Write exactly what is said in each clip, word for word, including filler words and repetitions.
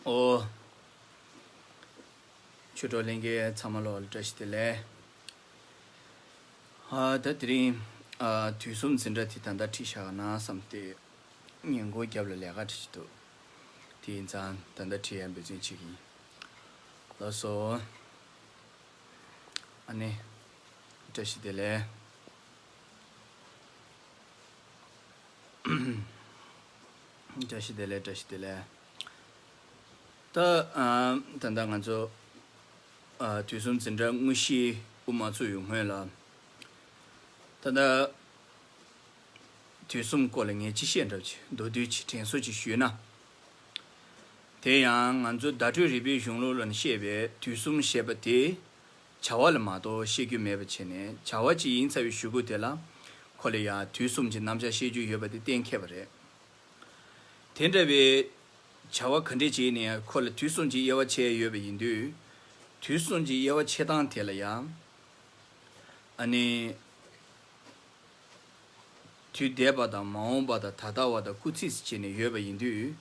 ཨོ། ཆོས་གྲོགས་ལྷན་རྒྱས་ཚང་མ་ལོ་བཀྲ་ཤིས་བདེ་ལེགས། ཨ་ད་དེ་རིང་ཨ་དུས་གསུམ་འཛིན་གྲྭ་དེ་ད་ལྟ་ཁྲིད་བཞག་ན་བསམ་སྟེ་ཉིན་གུང་རྒྱབ་ལ་ལས་ཀ་བྲིས་འདུག་དེ་ཡིན་ཙང་ད་ལྟ་ཁྲིད་ཡ་འབད་བརྩོན་བྱེད་ཀྱི་ཡིན། ལགས་སོ། ཨ་ནི། བཀྲ་ཤིས་བདེ་ལེགས། བཀྲ་ཤིས་བདེ་ལེགས། བཀྲ་ཤིས་བདེ་ལེགས། ད་ཨ་ད་ལྟ་ང་ཚོ་ཨ་དུས་གསུམ་འཛིན་གྲྭ་དངོས་གཞི་དབུ་མ་ཚུགས་ཡོང་སྔོན་ལ། ད་ལྟ་དུས་གསུམ་སྐོར་ལ་ངས་ཅི་བཤད་འདྲ་བྱེད་མདོར་བསྡུས་ཅིག་དྲན་གསོ་ཅིག་ཞུས་ན། དེ་ཡང་ང་ཚོ་བརྡ་སྤྲོད་རིག་པའི་གཞུང་ལུགས་ལ་བཤད་པའི་དུས་གསུམ་ཞེས་པ་དེ་བྱ་བ་ལ་མ་གཏོགས་བཤད་རྒྱུ་མེད་པ་བྱས་ནས། བྱ་བ་ཅིག་ཡིན་ཚར་བའི་གཞུག་གུ་དེ་ལ་ཁོ་ལ་ཡང་དུས་གསུམ་གྱི་རྣམ་གཞག་བཤད་རྒྱུ་ཡོད་པ་དེ་གཏན་འཁེལ་བ་རེད། དེ་འདྲ་བའི་བྱ་བ་ག་འདྲས་ཅིག་ཡིན་ནའང་ཁོ་ལ་དུས་གསུམ་གྱི་དབྱེ་བ་ཕྱེ་ཡོད་པ་ཡིན་དུས། དུས་གསུམ་གྱི་དབྱེ་བ་ཕྱེ་སྟངས་དེ་ལ་ཡང་ཨ་ནི། དུས་འདས་པ་དང་མ་འོངས་པ་དང་ད་ལྟ་བ་དང་སྐུལ་ཚིག་ཟེར་བྱས་ནས་ཡོད་པ་ཡིན་དུས།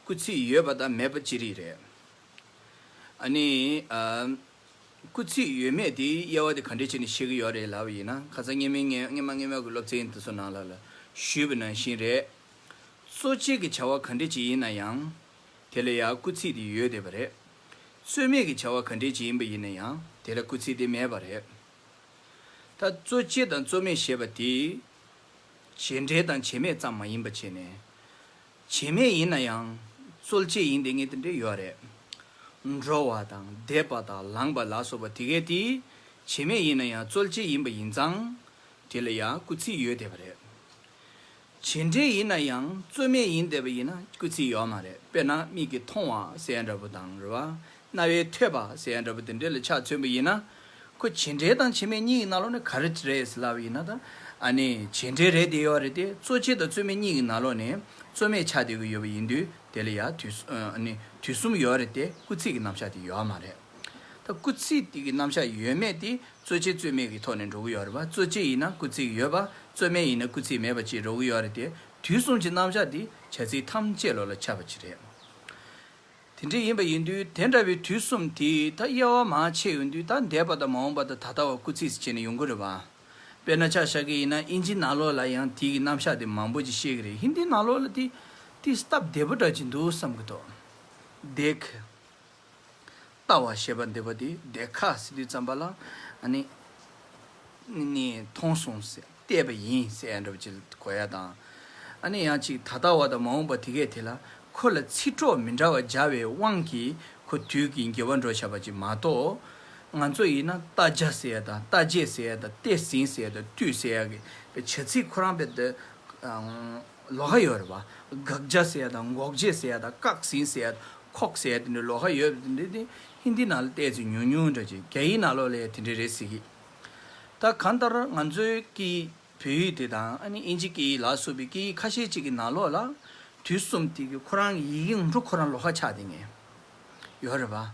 སྐུལ་ཚིག་ཡོད་པ་དང་མེད་པ་ཅི་རིགས་རེད། ཨ་ནི། ཨ། སྐུལ་ཚིག་ཡོད་མེད་དེའི་དབྱེ་བ་དེ་ག་འདྲས་བྱས་ནས་ཤེས་ཀྱི་ཡོད་རེད་ལབ་པ་ཡིན་ན། ཁ་སང་སྔོན་མའི་སྔོན་སྔོན་མ་སྔོན་མའི་གི་སློབ་ཚན་དེ་ཚོ་ནང་ལ་ལ་ཞུས་པ་ནང་བཞིན་རེད། གཙོ་ཆེ་གི་བྱ་བ་ག་འདྲས་ཅིག་ཡིན་ན་ཡང་། དེ་ལ་ཡང་སྐུལ་ཚིག་དེ་ཡོད་བསྡད་པ་རེད། རྩོད་མེད་ཀྱི་བྱ་བ་ག་འདྲས་ཅིག་ཡིན་པ་ཡིན་ན་ཡང་དེ་ལ་སྐུལ་ཚིག་དེ་མེད་པ་རེད། ད་གཙོ་ཆེ་དང་རྩོད་མེད་ཞེས་པ་དེ། བྱེད་འབྲེལ་དང་བྱེད་མེད་ཙམ་མ་ཡིན་པ་བྱས་ནས། བྱེད་མེད་ཡིན་ན་ཡང་རྩོལ་བྱེད་ཡིན་བསྡད་མཁན་དེ་འདྲ་ཡོད་རེད། འགྲོ་བ་དང་འདས་པ་དང་ལངས་པ་ལ་སོགས་པ་དེ་གས་དེ་བྱེད་མེད་ཡིན་ན་ཡང་རྩོལ་བྱེད་ཡིན་པ་ཡིན་ཙང་། དེ་ལ་ཡང་སྐུལ་ཚིག་ཡོད་བསྡད་པ་རེད། བྱེད་འབྲེལ་ཡིན་ན་ཡང་རྩོད་མེད་ཡིན་བསྡད་པ་ཡིན་ན་སྐུལ་ཚིག་ཡོད་མ་རེད། དཔེར་ན་མིག་གིས་མཐོང་བ་ཟེར་ཡ་འདྲ་པོ་དང་རེད་བ། རྣ་བས་ཐོས་པ་ཟེར་ཡ་འདྲ་པོ་དེ་འདྲ་ལ་ཆ་མཚོན་པ་ཡིན་ན། ཁོ་བྱེད་འབྲེལ་དང་བྱེད་མེད་གཉིས་ཀྱི་ནང་ལོགས་ནས་ག་རེ་རེད་ཟེར་ལབ་པ་ཡིན་ན་ད། ཨ་ནི་བྱེད་འབྲེལ་རེད་དེ་ཡོད་རེད་དེ། གཙོ་ཆེ་དང་རྩོད་མེད་གཉིས་ཀྱི་ནང་ལོགས་ནས་རྩོད་མེད་ཆགས་བསྡད་ཀྱི་ཡོད་པ་ཡིན་དུས་དེ་ལ་ཡང་དུས་སུ་ཨ་ནི་དུས་གསུམ་ཡོད་རེད་དེ། སྐུལ་ཚིག་གི་རྣམ་གཞག་དེ་ཡོད་མ་རེད། ད་སྐུལ་ཚིག་དེ་གི་རྣམ་གཞག་ཡོད་མེད་དེ་གཙོ་ཆེ་རྩོད་མེད་ཀྱི་ཐོག་ནས་འགྲོ་གི་ཡོད་རེད་པ། གཙོ་ཆེ་ཡིན་ན་སྐུལ་ཚིག་ཡོད་པ། རྩོད་མེད་ཡིན་ན་སྐུལ་ཚིག་མེད་པ་ཅིག་འགྲོ་གི་ཡོད་རེད་དེ། དུས་གསུམ་གྱི་རྣམ་གཞག་དེ་བྱ་ཚིག་ཐམས་ཅད་ལོགས་ལ་ཁྱབ་པ་ཅིག་རེད། དེ་འདྲ་ཡིན་པ་ཡིན་དུས་དེ་འདྲ་བའི་དུས་གསུམ་དེ་ད་དབྱེ་བ་མང་ཆེ་ཡོང་དུས་ད་འདས་པ་དང་མ་འོངས་པ་དང་ད་ལྟ་བ་སྐུལ་ཚིག་ཟེར་བྱས་ནས་ཡོང་གི་རེད་པ། དཔེར་ན་ཆ་བཞག་གི་ཡིན་ན་ཨིན་ཇི་ནང་ལོགས་ལ་ཡང་དེའི་གི་རྣམ་གཞག་དེ་མང་པོ་ཅིག་བཤད་གི་རེད། ཧིན་དི་ནང་ལོགས་ལ་དེ་དེ་སྟབས་བདེ་པོ་འདྲ་ཅིག་འདུག་བསམ་གི་འདུག་དེ་ཁ། ལྟ་བ་ཞེས་པ་འདི་པ་དེ་དེ་ཁ་ཟེར་དུས་ཙམ་པ་ལ་ཨ་ནི་ནི་མཐོང་སོང་ཟེར་བལྟས་པ་ཡིན་ཟེར་ཡ་འདྲ་པོ་ཅིག་གོ་ཡ་དང་། ཨ་ནི་ཡང་ཅིག་ད་ལྟ་བ་དང་མ་འོངས་པ་དེ་གས་དེ་ལ་ཁོ་ལ་ཚིག་གྲོགས་མི་འདྲ་བ་སྦྱར་བའི་དབང་གིས་ཁོ་དུས་ཀྱི་འགྱུར་བ་འགྲོ་བྱ་བ་ཅིག་མ་གཏོགས། ང་ཚོ་ཡིན་ན་ལྟ་བྱ་ཟེར་ཡ་དང་ལྟ་བྱེད་ཟེར་ཡ་དང་ལྟས་ཟིན་ཟེར་ཡ་དང་ལྟོས་ཟེར་ཡ་གི་བྱ་ཚིག་ཁོ་རང་བས་དེ། ལོགས་ཀ་ཡོད་རེད་བ། དགག་བྱ་ཟེར་ཡ་དང་འགོག་བྱེད་ཟེར་ཡ་དང་བཀག་ཟིན་ཟེར་ཡ་དང་ཁོག་ཟེར་ཡ་དེ་འདྲ་ལོགས་ཀ་ཡོད་པ་དེ་འདྲ་དེ་ཧིན་དི་ནང་ལ་ཏོག་ཙམ་ཉུང་ཉུང་འདྲ་ཅིག་རྒྱ་ཡིག་ནང་ལོགས་ལ་ཡང་དེ་འདྲ་རེད་ཟེར་གི། ད་གང་ལྟར་ང་ཚོའི་སྐད་ཡིག་བོད་ཡིག་དེ་དང་ཨ་ནི་ཨིན་ཇི་སྐད་ཡིག་ལ་སོགས་པའི་སྐད་ཡིག་ཁ་ཤས་ཅིག་གི་ནང་ལོགས་ལ་དུས་གསུམ་དེ་གི་ཁོ་རང་གི་ཡི་གེ་འབྲུ་ཁོ་རང་ལོགས་ཀ་ཆགས་བསྡད་མཁན་ཡོད་རེད་བ།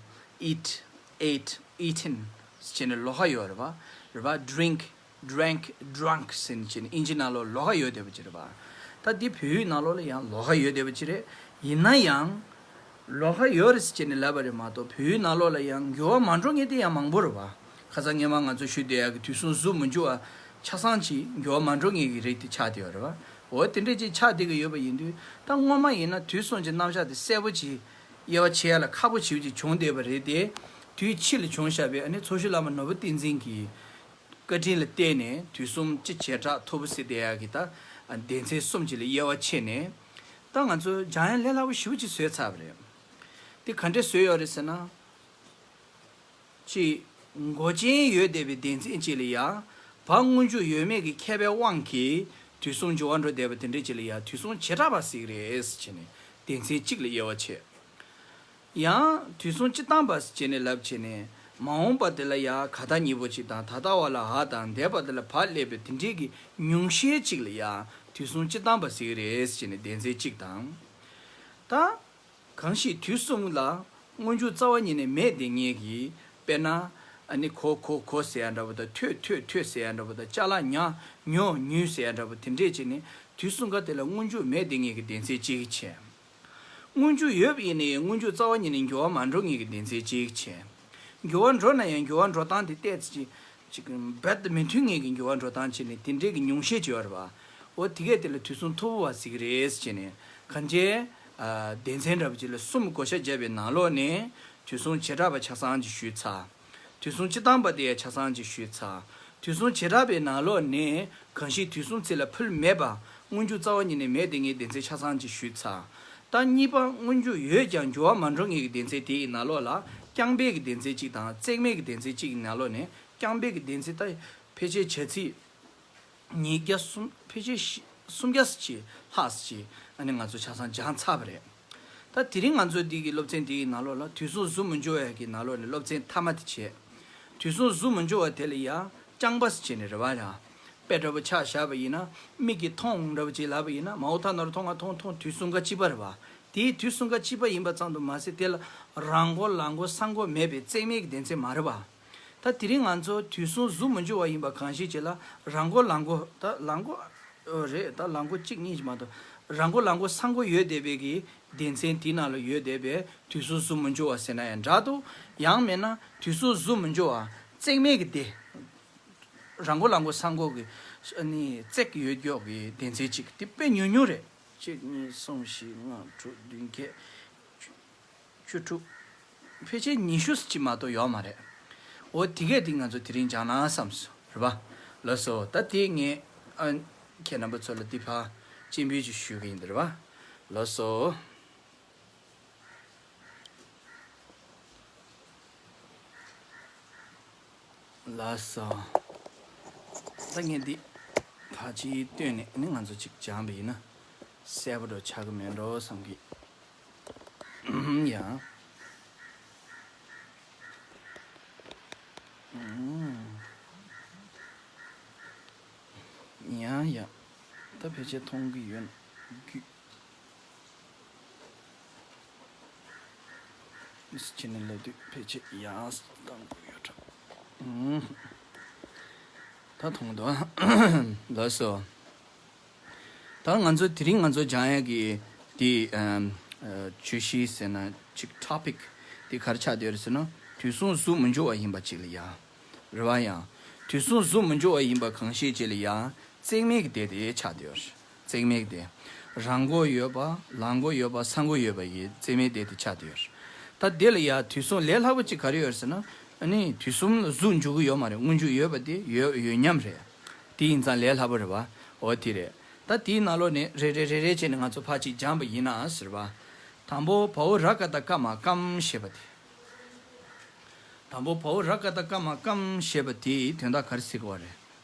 eat, ate, eaten ཟེར་ནས་ལོགས་ཀ་ཡོད་རེད་བ། རེད་བ། drink, drank, drunk ཟེར་ནས་ཨིན་ཇི་ནང་ལོགས་ལོགས་ཀ་ཡོད་བསྡད་པ་ཅིག་རེད་བ། ད་འདི་བོད་ཡིག་ནང་ལོགས་ལ་ཡང་ལོགས་ཀ་ཡོད་བསྡད་པ་ཅིག་རེད། ཡིན་ན་ཡང་ལོགས་ཀ་ཡོད་རེད་ཟེར་ནས་ལབ་པ་རེད་མ་གཏོགས་བོད་ཡིག་ནང་ལོགས་ལ་ཡང་འགྱུར་བ་མ་འགྲོ་མཁན་དེ་ཡང་མང་པོ་རེད་བ། ཁ་སང་སྔོན་མ་ང་ཚོ་ཞུས་བསྡད་ཡག་གི་དུས་གསུམ་གཟུགས་མི་འགྱུར་བ་ཆ་ཚང་ཅིག་འགྱུར་བ་མ་འགྲོ་མཁན་གྱི་རིགས་དེ་ཆགས་བསྡད་ཡོད་རེད་བ། འོ་དེ་འདྲས་ཅིག་ཆགས་བསྡད་ཀྱི་ཡོད་པ་ཡིན་དུས་ད་སྔོན་མ་ཡིན་ན་དུས་གསུམ་གྱི་རྣམ་གཞག་དེ་གསལ་པོ་ཅིག་དབྱེ་བ་ཕྱེ་ཡ་ལ་ཁག་པོ་ཞེ་པོ་ཅིག་བྱུང་བསྡད་པ་རེད་དེ། དུས་ཕྱིས་ལ་བྱུང་བཞག་པའི་ཨ་ནི་མཚོ་ཤོད་བླ་མ་ནོར་བུ་བསྟན་འཛིན་གྱི་བཀའ་དྲིན་ལ་བརྟེན་ནས་དུས་གསུམ་སྤྱི་བྱེ་བྲག་ཐོར་བུ་ཟེར་བསྡད་ཡག་གི་ད་སྡེ་ཚན་གསུམ་ཅིག་ལ་དབྱེ་བ་ཕྱེ་ནས་ད་ང་ཚོ་སྦྱང་ཡ་ལས་སླ་པོ་ཞེ་པོ་ཅིག་བཟོས་ཚར་བ་རེད། དེ་ག་འདྲས་བཟོས་ཡོད་རེད་ཟེར་ན། གཅིག་མགོ་ཅན་ཡོད་བསྡད་པའི་སྡེ་ཚན་གཅིག་ལ་ཡ། བ་སྔོན་འཇུག་ཡོད་མེད་ཀྱི་ཁྱད་པར་དབང་གིས་དུས་གསུམ་འགྱུར་བ་འགྲོ་བསྡད་པ་དེ་འདྲ་གཅིག་ལ་ཡ་དུས་གསུམ་བྱེ་བྲག་པ་ཟེར་གྱི་རེད་ཟེར་བྱས་ནས་སྡེ་ཚན་གཅིག་ལ་དབྱེ་བ་ཕྱེ། ཡང་དུས་གསུམ་སྤྱི་བཏང་པ་ཟེར་བྱས་ནས་ལབ་བྱས་ནས་མ་འོངས་པ་དེ་ལ་ཡ་ག་ད་གཉིས་པོ་གཅིག་དང་ད་ལྟ་བ་ལ་འ་དང་འདས་པ་དེ་ལ་བ་སླེབས་པའི་དེ་འདྲའི་གི་ཉུང་ཤས་གཅིག་ལ་ཡ་དུས་གསུམ་སྤྱི་བཏང་པ་ཟེར་གྱི་རེད་ཟེར་བྱས་ནས་སྡེ་ཚན་གཅིག་དང་། ད། གང་ཞིག་དུས་གསུམ་ལ་སྔོན་འཇུག་རྩ་བ་ཉིད་ནས་མེད་དེ་ངེས་ཀྱི། དཔེར་ན། ཨ་ནི་གོ་གོ་གོ་ཟེར་ཡ་འདྲ་པོ་དང་ཐོས་ཐོས་ཐོས་ཟེར་ཡ་འདྲ་པོ་དང་ཅ་ལག་ཉ་ཉོ་ཉུས་ཟེར་ཡ་འདྲ་པོ་དེ་འདྲས་བྱས་ནས་དུས་གསུམ་ཀ་དེ་ལ་སྔོན་འཇུག་མེད་དེ་ངེས་ཀྱི་སྡེ་ཚན་གཅིག་བྱས། སྔོན་འཇུག་ཡོད་པ་ཡིན་ནའི་སྔོན་འཇུག་རྩ་བ་ཉིད་ནས་འགྱུར་བ་མ་འགྲོ་ངེས་ཀྱི་སྡེ་ཚན་གཅིག་བྱས། འགྱུར་བ་འགྲོ་ན་ཡང་འགྱུར་བ་འགྲོ་སྟངས་དེ་ཏོག་ཙམ་ཅིག་རྦད་དེ་མི་མཐུན་ངེས་ཀྱི་འགྱུར་བ་འགྲོ་སྟངས་བྱས་ནས་དེ་འདྲའི་གི་ཉུང་ཤས་ཅིག་ཡོད་རེད་པ། འོ་དེ་གས་དེ་ལ་དུས་གསུམ་ཐོར་བུ་བ་ཟེར་གྱི་རེད་ཟེར་བྱས་ནས་གང་ཅི། སྡེ་ཚན་འདྲ་པོ་ཅིག་ལ་གསུམ་བགོ་བཤའ་བརྒྱབ་པའི་ནང་ལོགས་ནས་དུས་གསུམ་བྱེ་བྲག་པ་ཆ་ཚང་ཅིག་ཞུས་ཚར། དུས་གསུམ་སྤྱི་དང་པོ་དེ་ཡང་ཆ་ཚང་ཅིག་ཞུས་ཚར། དུས་གསུམ་བྱེ་བྲག་པའི་ནང་ལོགས་ནས་གང་ཞིག་དུས་གསུམ་ཚེ་ལ་ཕུལ་མེད་པ། སྔོན་འཇུག་རྩ་བ་ཉིད་ནས་མེད་དེ་ངེས་སྡེ་ཚན་ཆ་ཚང་ཅིག་ཞུས་ཚར། ད་གཉིས་པ་སྔོན་འཇུག་ཡོད་ཀྱང་འགྱུར་བ་མ་འགྲོ་ངེས་ཀྱི་སྡེ་ཚན་དེ་ཡི་ནང་ལོགས་ལ་རྐྱང་པའི་གི་སྡེ་ཚན་གཅིག་དང་བརྩེགས་མའི་གི་སྡེ་ཚན་གཅིག་གི་ནང་ལོགས་ནས་རྐྱང་པའི་གི་སྡེ་ཚན་ད་ཕལ་ཆེར་བྱ་ཚིག་ཉིས་བརྒྱ་གསུམ་ཕལ་ཆེར་བཞི་སུམ་བརྒྱ་ཅིག་ལྷག་ཅིག་ཨ་ནི་ང་ཚོ་ཆ་ཚང་སྦྱངས་ཚར་བ་རེད། ད་དེ་རིང་ང་ཚོ་འདི་གི་སློབ་ཚན་འདི་གི་ནང་ལོགས་ལ་དུས་གསུམ་གཟུགས་མི་འགྱུར་བ་གི་ནང་ལོགས་ནས་སློབ་ཚན་མཐའ་མ་དེ་བྱས། དུས་གསུམ་གཟུགས་མི་འགྱུར་བ་དེ་ལ་ཡང་རྐྱང་པ་ཟེར་བྱས་ནས་རེད་བ་ཡ། དཔེ་འདྲ་པོ་ཆ་བཞག་པ་ཡིན་ན་མིག་གིས་མཐོང་འདྲ་པོ་ཅིག་ལབ་པ་ཡིན་ན་མའོ་ཐ་ན་རོ་མཐོང་ང་མཐོང་མཐོང་དུས་གསུམ་ཀ་གཅིག་པ་རེད་བ། དེའི་དུས་གསུམ་ཀ་གཅིག་པ་ཡིན་པ་ཙམ་དུ་མ་ཟད་དེ་ལ་རང་མགོ་ལག་མགོ་ས་མགོ་མེད་པའི་བརྩེགས་མའི་གི་སྡེ་ཚན་མ་རེད་བ། ད་དེ་རིང་ང་ཚོ་དུས་གསུམ་གཟུགས་མི་འགྱུར་བ་ཡིན་པ་གང་ཞིག་ཅིག་ལ་རང་མགོ་ལག་མགོ་ད་ལག་མགོ་རེད་ད་ལག་མགོ་གཅིག་གཉིས་ཅིག་མ་གཏོགས་རང་མགོ་ལག་མགོ་ས་མགོ་ཡོད་བསྡད་པའི་གི་སྡེ་ཚན་དེའི་ནང་ལ་ཡོད་བསྡད་པའི་དུས་གསུམ་གཟུགས་མི་འགྱུར་བ་ཟེར་ན་ཡང་འདྲ་འདུག་ཡང་མིན་ན་དུས་གསུམ་གཟུགས་མི་འགྱུར་བ་བརྩེགས་མའི་གི་སྡེ། རང་མགོ་ལག་མགོ་ས་མགོ་གི་ཨ་ནི་བརྩེགས་ཡོད་མགྱོགས་ཀྱི་སྡེ་ཚན་གཅིག་དེ་དཔེ་ཉུང་ཉུང་རེད། གཅིག་གཉིས་གསུམ་བཞི་ལྔ་དྲུག་བདུན་བརྒྱད་བཅུ་དྲུག་ཕལ་ཆེར་ཉི་ཤུ་ཅིག་མ་གཏོགས་ཡོད་མ་རེད། འོ་དེ་གས་དེ་ང་ཚོ་དེ་རིང་སྦྱང་ན་བསམས་སོང་རེད་པ། ལགས་སོ། ད་དེ་ངས་ཨ་ཁྱེད་རྣམ་པ་ཚོ་ལ་འདི་ཕར་སྤྱན་འབུལ་ཅིག་ཞུ་གི་ཡིན་འདི་རེད་པ། ལགས་སོ། ལགས་སོ། ད་ངས་འདི་ཕར་ཅིག་བཏོན་ནས་ནི་ང་ཚོ་ཅིག་སྦྱངས་པ་ཡིན་ན་གསལ་པོ་འདྲ་ཆགས་ཀྱི་མེད་འགྲོ་བསམ་གི། ཡ། ཡ་ཡ། ད་ཕལ་ཆེར་མཐོང་གི་ཡོད་ན་རྒྱུས། མིས་ཁྱེད་ནས་ལབ་དུས་ཕལ་ཆེར་ཡག་བཏང་དགོས་ཡོད་འགྲོ། ད་མཐོང་འདུག་ལགས་སོ། ད་ང་ཚོ་དེ་རིང་ང་ཚོ་སྦྱང་ཡག་གི་དེ་ཨམ་ཨ་བརྗོད་གཞི་ཟེར་ན་ཅིག་ཊོ་པིག་དེ་ག་རེ་ཆགས་བསྡད་ཡོད་རེད་ཟེར་ན་དུས་གསུམ་གཟུགས་མི་འགྱུར་བ་ཡིན་པ་ཅིག་ལ་ཡ། རེད་བ་ཡང་། དུས་གསུམ་གཟུགས་མི་འགྱུར་བ་ཡིན་པ་གང་ཞིག་ཅིག་ལ་ཡ། བརྩེགས་མའི་གི་སྡེ་དེ་ཆགས་བསྡད་ཡོད་རེད། བརྩེགས་མའི་གི་སྡེ། རང་མགོ་ཡོད་པ་ལག་མགོ་ཡོད་པ་ས་མགོ་ཡོད་པ་ཡི་བརྩེགས་མའི་སྡེ་དེ་ཆགས་བསྡད་ཡོད་རེད། ད་དེ་ལ་ཡ་དུས་གསུམ་ལས་སླ་པོ་ཅིག་ག་རེ་ཡོད་རེད་ཟེར་ན། ཨ་ནི་དུས་གསུམ་ལ་གཟུགས་འགྱུར་གི་ཡོད་མ་རེད། སྔོན་འཇུག་ཡོད་པ་དེ་ཡོད་ཡོད་མཉམ་རེད། དེ་ཡིན་ཙང་ལས་སླ་པོ་རེད་བ། འོ་དེ་རེད། ད་དེའི་ནང་ལོགས་ནས་རེ་རེ་རེ་རེ་བྱས་ནས་ང་ཚོ་ཕར་ཅིག་སྦྱངས་པ་ཡིན་ན་ཟེར་བ། དང་པོ་བའོ་ར་ཀ་བཏགས་ཀ་མ་ཀམ་ཞེས་པ་དེ། དང་པོ་བའོ་ར་ཀ་བཏགས་ཀ་མ་ཀམ་ཞེས་པ་དེའི་དོན་དག་ག་རེ་ཟེར་གི་བ་རེད།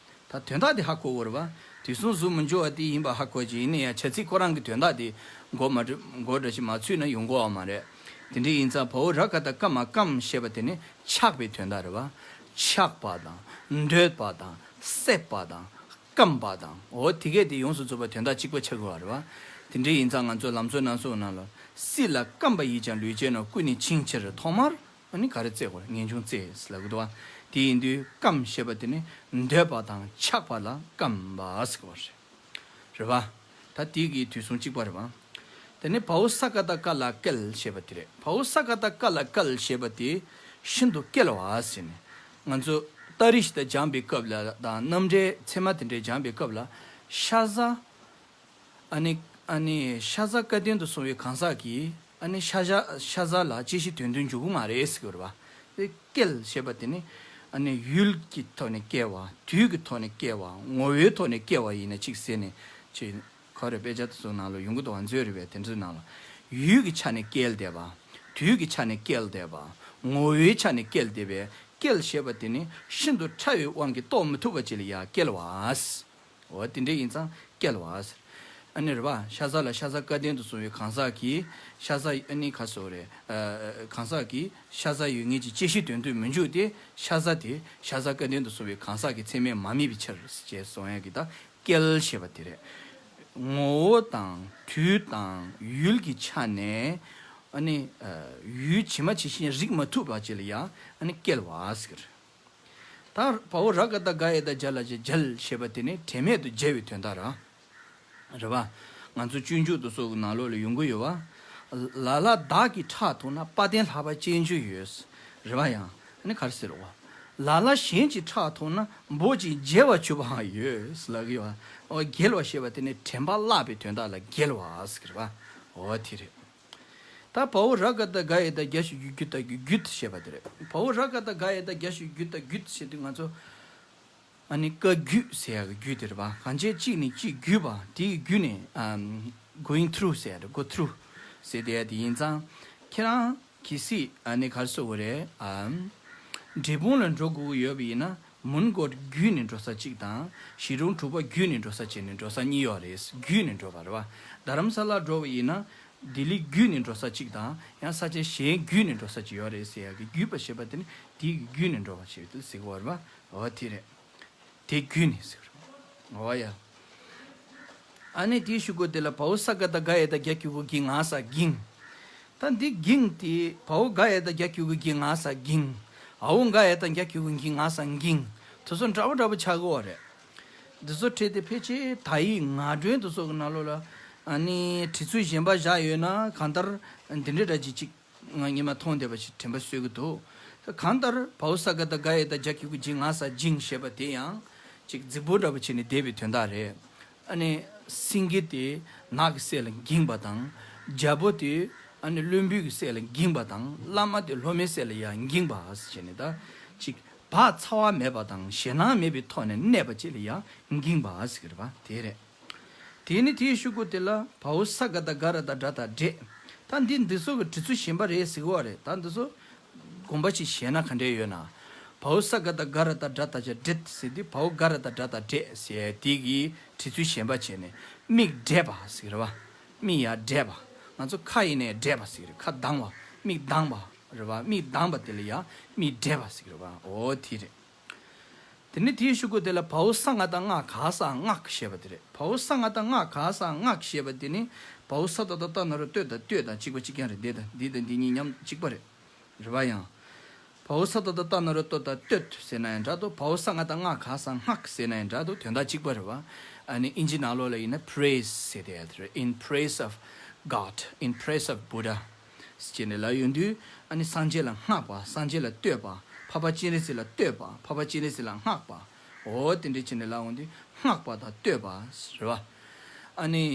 ད་དོན་དག་དེ་ཧ་གོ་དགོས་རེད་བ། དུས་གསུམ་གཟུགས་མི་འགྱུར་བ་དེ་ཡིན་པ་ཧ་གོ་ཅིག་ཡིན་ན་ཡང་བྱ་ཚིག་ཁོ་རང་གི་དོན་དག་དེ་མགོ་མ་འགྲོ་མགོ་འདྲ་ཞིག་མ་ཚུད་ན་ཡོང་གི་ཡོད་མ་རེད། དེ་འདྲ་ཡིན་ཙང་བའོ་ར་ཀ་བཏགས་ཀ་མ་ཀམ་ཞེས་པ་དེ་ནི་ཆགས་པའི་དོན་དག་རེད་བ། ཆགས་པ་དང་འདོད་པ་དང་སྲེད་པ་དང་། སྐམ་པ་དང་། འོ་དེ་གས་དེ་ཡོངས་སུ་རྫོགས་པའི་དོན་དག་གཅིག་པ་ཆགས་ཀྱི་ཡོད་རེད་བ། དེ་འདྲ་ཡིན་ཙང་ང་ཚོ་ལམ་གཙོ་རྣམ་གསུམ་ནང་ལ་སྲིད་ལ་སྐམ་པ་ཡིས་ཀྱང་ལུས་བྱེད་ནོ། ཀུན་ནས་འཆིང་ཕྱིར་ཐོག་མར་ཨ་ནི་ག་རེ་བཙལ་དགོས་རེད། ངེས་འབྱུང་བཙལ་ཟེར་ལབ་ཀྱི་འདུག་བ། དེ་ཡིན་དུས་སྐམ་ཞེས་པ་དེ་ནི་འདོད་པ་དང་ཆགས་པ་ལ་སྐམ་པ་ཟེར་གྱི་ཡོད་རེད། རེད་བ། ད་དེ་གི་དུས་གསུམ་གཅིག་པ་རེད་བ། དེ་ནས་བའོ་ས་ཀ་བཏགས་ཀ་ལ་བཀལ་ཞེས་པ་དེ་རེད། བའོ་ས་ཀ་བཏགས་ཀ་ལ་བཀལ་ཞེས་པ་དེ་ཤིན་ཏུ་བཀལ་བ་ཟེར་ནས། ང་ཚོ་ཏ་རི་ཞིག་ད་སྦྱངས་པའི་སྐབས་ལ་དང་རྣམ་འགྲེལ་ཚད་མ་དེ་འདྲའི་སྦྱངས་པའི་སྐབས་ལ་ཤ་ཟ། ཨ་ནི་ཨ་ནི་ཤ་ཟ་སྐལ་ལྡན་དུ་སོང་བའི་གང་ཟག་གིས་ཨ་ནི་ཤ་ཟ་ཤ་ཟ་ལ་བཅད་ཤེས་དོན་མཐུན་འཇུག་གི་མ་རེད་ཟེར་གྱི་ཡོད་རེད་བ། དེ་བཀལ་ཞེས་པ་དེ་ནི་ཨ་ནི་ཡུལ་གྱི་ཐོག་ནས་བཀལ་བ། དུས་ཀྱི་ཐོག་ནས་བཀལ་བ། ངོ་བོའི་ཐོག་ནས་བཀལ་བ་ཡིན་ན་གཅིག་ཟེར་ནས་ཅེས། ཁོ་རེ་དཔེ་ཆ་དེ་ཚོ་ནང་ལ་ཡོང་གི་འདུག་བ། མཛོད་རེད་པས་དེ་ཚོའི་ནང་ལ། ཡུལ་གྱི་ཆ་ནས་བཀལ་བསྡད་པ། དུས་ཀྱི་ཆ་ནས་བཀལ་བསྡད་པ། ངོ་བོའི་ཆ་ནས་བཀལ་བསྡད་པའི་བཀལ་ཞེས་པ་དེ་ནི་ཤིན་ཏུ་ཕྲ་བའི་དབང་གིས་རྟོགས་མི་ཐུབ་པ་ཅིག་ལ་ཡང་བཀལ་བ། འོ་དེ་འདྲ་ཡིན་ཙང་བཀལ་བ། ཨ་ནི་རེད་པ། ཤ་ཟ་ལ་ཤ་ཟ་སྐལ་ལྡན་དུ་སོང་བའི་གང་ཟག་གིས་ཤ་ཟ་ཨ་ནི་ཁ་སོ་རེད། ཨ་གང་ཟག་གིས་ཤ་ཟ་ཡོད་ངེས་ཀྱི་བཅད་ཤེས་དོན་མཐུན་མི་འཇུག་སྟེ་ཤ་ཟ་དེ་ཤ་ཟ་སྐལ་ལྡན་དུ་སོང་བའི་གང་ཟག་གི་ཚད་མས་མ་དམིགས་པའི་ཕྱིར་ཞེས་གསུང་ཡག་གི་ད། བཀལ་ཞེས་པ་དེ་རེད། ངོ་བོ་དང་དུས་དང་ཡུལ་གྱི་ཆ་ནས་ཨ་ནི་ཡུལ་ཇི་མ་ཇི་བཞིན་རིག་མ་ཐུབ་པ་ཅིག་ལ་ཡང་ཨ་ནི་བཀལ་བ་ཟེར་གྱི་རེད། ད་བའོ་ར་ཀ་བཏགས་རྒ་ཡ་བཏགས་རྒྱ་ལ་བྱ་བྱལ་ཞེས་པ་དེ་ནི་དྲན་མེད་དུ་བྱལ་བའི་དོན་དག་རེད། རེད་བ། ང་ཚོ་སྤྱོད་འཇུག་ཏུ་སོགས་ཀྱི་ནང་ལོགས་ལ་ཡོང་གི་ཡོད་བ། ལ་ལ་བདག་གིས་ཕྲག་དོག་ན་དཔལ་ལྡན་ལྷག་པ་ཅན་ཅིག་ཡོད། རེད་པ། ཡང་ཨ་ནི་ག་རེ་ཟེར་བ། ལ་ལ་གཞན་གྱིས་ཕྲག་དོག་ན་འབོ་ཅིང་བརྗེ་བར་གྱུར་པའང་ཡོད་ལབ་ཀྱི་ཡོད། འོ་འགྱེལ་བ་ཞེས་པ་དེ་ནི་དྲན་པ་བརླག་པའི་དོན་དག་ལ་འགྱེལ་བ་ཟེར་གྱི་རེད་པ། འོ་དེ་རེད། ད་བའོ་ར་ག་བཏགས་རྒ་ཡ་བཏགས་རྒྱ་ཞབས་ཀྱུ་རྒྱུ་ད་རྒྱུ་རྒྱུད་ཞེས་པ་དེ་རེད། བའོ་ར་ག་བཏགས་རྒ་ཡ་བཏགས་རྒྱ་ཞབས་ཀྱུ་རྒྱུ་ད་རྒྱུད་ཟེར་དུས་ང་ཚོ། ཨ་ནི་བཀའ་བརྒྱུད་ཟེར་ཡག་གི་བརྒྱུད་དེ་རེད་པ། གང་བྱས་གཅིག་ནས་གཅིག་བརྒྱུད་པ་དེའི་བརྒྱུད་ནས་ཨམ། going through ཟེར་ཡག་རེད། go through ཟེར་དེ་ཡག་དེ་ཡིན་ཙང་། ཁྱེད་རང་གི་སྲིད་ཨ་ནི་ག་རེ་ཟེར་དགོས་རེད། ཨམ། འབྲས་སྤུངས་ལ་འགྲོ་དགོས་ཀྱི་ཡོད་པ་ཡིན་ན་མོན་གྷོ་བརྒྱུད་ནས་འགྲོ་ས་གཅིག་དང་། གཞིས་གྲོང་དྲུག་པ་བརྒྱུད་ནས་འགྲོ་ས་བྱས་ནས་འགྲོ་ས་གཉིས་ཡོད་རེད། བརྒྱུད་ནས་འགྲོ་བ་རེད་པ། རྡ་རམ་ས་ལ་འགྲོ་བ་ཡིན་ན་ལྡི་ལི་བརྒྱུད་ནས་འགྲོ་ས་གཅིག་དང་། ཡང་ས་ཆ་གཞན་བརྒྱུད་ནས་འགྲོ་ས་གཅིག་ཡོད་རེད་ཟེར་ཡག་གི་བརྒྱུད་པ་ཞེས་པ་དེ་ནི་དེའི་བརྒྱུད་ནས་འགྲོ་བ་ཞེས་པ་དེ་ཟེར་གྱི་ཡོད་རེད་པ། འོ་དེ་རེད། དེ་བརྒྱུད་ནས་ཟེར། འོ་ཡ། ཨ་ནི་དེའི་གཞུག་གུ་དེ་ལ་བའོ་ས་ག་བཏགས་སྒ་ཡ་བཏགས་རྒྱ་གི་གུ་གི་ང་ས་འགྱིང་། ད་འདི་འགྱིང་དེ་བའོ་སྒ་ཡ་བཏགས་རྒྱ་གི་གུ་གི་ང་ས་འགྱིང་། འའོ་འགའ་ཡ་བཏགས་འགྱ་གི་གུ་གི་ང་ས་འགྱིང་། དེ་ཚོ་འདྲ་པོ་འདྲ་པོ་ཆགས་ཀྱི་ཡོད་རེད། འདི་ཚོ་ཁྲིད་དེ་ཕལ་ཆེར་དག་ཡིག་ངག་སྒྲོན་དེ་ཚོ་གི་ནང་ལོགས་ལ་ཨ་ནི་བྲིས་ཚུལ་གཞན་པ་བཞག་ཡོད་ན་གང་ལྟར་འདི་འདྲའི་འདྲ་ཅིག་ཅིག་ང་སྔོན་མ་མཐོང་བསྡད་པ་ཞིག་དྲན་པ་གསོས་ཀྱི་འདུག་གང་ལྟར་བའོ་ས་ག་བཏགས་སྒ་ཡ་བཏགས་རྒྱ་གི་གུ་གི་ང་ས་འགྱིང་ཞེས་པ་དེ་ཡང་ཅིག་རྫིག་པོ་འདྲ་པོ་བྱས་ནས་བསྡད་པའི་དོན་དག་རེད། ཨ་ནི་སེང་གེ་དེ་ནགས་ཀྱི་སྲས་ལ་འགྱིང་བ་དང་། རྒྱལ་པོ་དེ་ཨ་ནི་བློན་པོའི་གི་སྲས་ལ་འགྱིང་བ་དང་། བླ་མ་དེ་སློབ་མའི་སྲས་ལ་ཡང་འགྱིང་བ་ཟེར་བྱས་ནས། ད་ཅིག་བག་ཚ་བ་མེད་པ་དང་ཞེད་སྣང་མེད་པའི་ཐོག་ནས་གནས་པ་ཅིག་ལ་ཡང་འགྱིང་བ་ཟེར་གྱི་རེད་པ། དེ་རེད། དེ་ནི་དེའི་གཞུག་གུ་དེ་ལ་བའོ་ས་ག་བཏགས་སྒ་ར་བཏགས་སྒྲ་བཏགས་སྒྲས། ད་འདི་འདི་ཚོ་གི་བྲིས་ཚུལ་གཞན་པ་རེད་ཟེར་གྱི་ཡོད་རེད། ད་འདི་ཚོ་དགོངས་པ་ཅིག་བཞེས་ན་ག་འདྲས་ཡོད་ན། བའོ་ས་ག་བཏགས་སྒ་ར་བཏགས་སྒྲ་བཏགས་རྒྱ་སྒྲེད་ཟེར་དུས་བའོ་སྒ་ར་བཏགས་སྒྲ་བཏགས་སྒྲས་ཟེར་དེ་གི་བྲིས་ཚུལ་གཞན་པ་བྱས་ནས་མིག་བགྲད་པ་ཟེར་གྱི་རེད་པ། མིག་ཡར་བགྲད་པ། ང་ཚོ་ཁ་ཡིན་ནའི་བགྲད་པ་ཟེར་གྱི་རེད། ཁ་གདངས་པ། མིག་གདངས་པ་རེད་པ། མིག་གདངས་པ་དེ་ལ་ཡང་མིག་བགྲད་པ་ཟེར་གྱི་རེད་པ། འོ་དེ་རེད། དེ་ནས་དེའི་གཞུག་གུ་དེ་ལ་བའོ་ས་ང་བཏགས་སྔ་ག་ས་སྔགས་ཞེས་པ་དེ་རེད། བའོ་ས་ང་བཏགས་སྔ་ག་ས་སྔགས་ཞེས་པ་དེ་ནི་བའོ་ས་ད་བཏགས་སྟ་ན་རོ་སྟོད་དང་སྟོད་དང་གཅིག་པ་གཅིག་རྐྱང་རེད། འདི་དང་འདི་དང་འདི་གཉིས་མཉམ་གཅིག་པ་རེད། རེད་པ། ཡང་། བའོ་ས་ད་བཏགས་སྟ་ན་རོ་སྟོ་དང་སྟོད་ཟེར་ན་ཡང་འདྲ་འདུག་བའོ་ས་ང་བཏགས་སྔ་ག་ས་སྔགས་ཟེར་ན་ཡང་འདྲ་འདུག་དོན་དག་གཅིག་པ་རེད་པ། ཨ་ནི་ཨིན་ཇི་ནང་ལོགས་ལ་ཡིན་ན་praise ཟེར་དེ་ཡ་དེ་རེད། In praise of God, in praise of Buddha ཟེར་ནས་ལབ་ཡོང་དུས། ཨ་ནི་སངས་རྒྱས་ལ་བསྔགས་པ། སངས་རྒྱས་ལ་བསྟོད་པ། འཕགས་པ་སྤྱན་རས་གཟིགས་ལ་བསྟོད་པ། འཕགས་པ་སྤྱན་རས་གཟིགས་ལ་བསྔགས་པ། འོ་དེ་འདྲ་བྱས་ནས་ལབ་ཡོང་དུས་བསྔགས་པ་དང་བསྟོད་པ་རེད་པ། ཨ་ནི།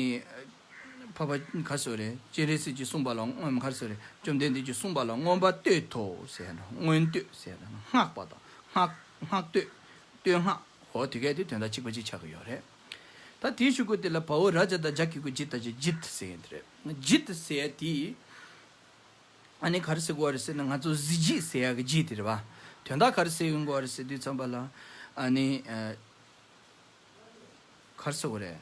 འཕགས་པ་ག་རེ་ཟེར་རེད། སྤྱན་རས་གཟིགས་ཀྱིས་གསུངས་པ་ལ་མངོན། ག་རེ་ཟེར་རེད། བཅོམ་ལྡན་འདས་ཀྱིས་གསུངས་པ་ལ་མངོན་པར་བསྟོད་དོ་ཟེར་ན། མངོན་བསྟོད་ཟེར་ན། བསྔགས་པ་དང་བསྔགས་བསྔགས་བསྟོད། བསྟོད་བསྔགས། འོ་དེ་གས་དེ་དོན་དག་གཅིག་པ་གཅིག་ཆགས་ཀྱི་ཡོད་རེད། ད་དེའི་གཞུག་གུ་དེ་ལ་བའོ་ར་ཇ་བཏགས་རྒྱ་གི་གུ་ཇི་ད་ཇི་ཇིད་ཟེར་ཡིན་དེ་རེད། ཇིད་ཟེར་དེ། ཨ་ནི་ག་རེ་ཟེར་དགོས་རེད་ཟེར་ན་ང་ཚོ་གཟི་བརྗིད་ཟེར་ཡག་གི་བརྗིད་དེ་རེད་པ། དོན་དག་ག་རེ་ཟེར་ཡོང་དགོས་རེད་ཟེར་དུས་ཙམ་པ་ལ། ཨ་ནི། ཨ། ག་རེ་ཟེར་དགོས་རེད།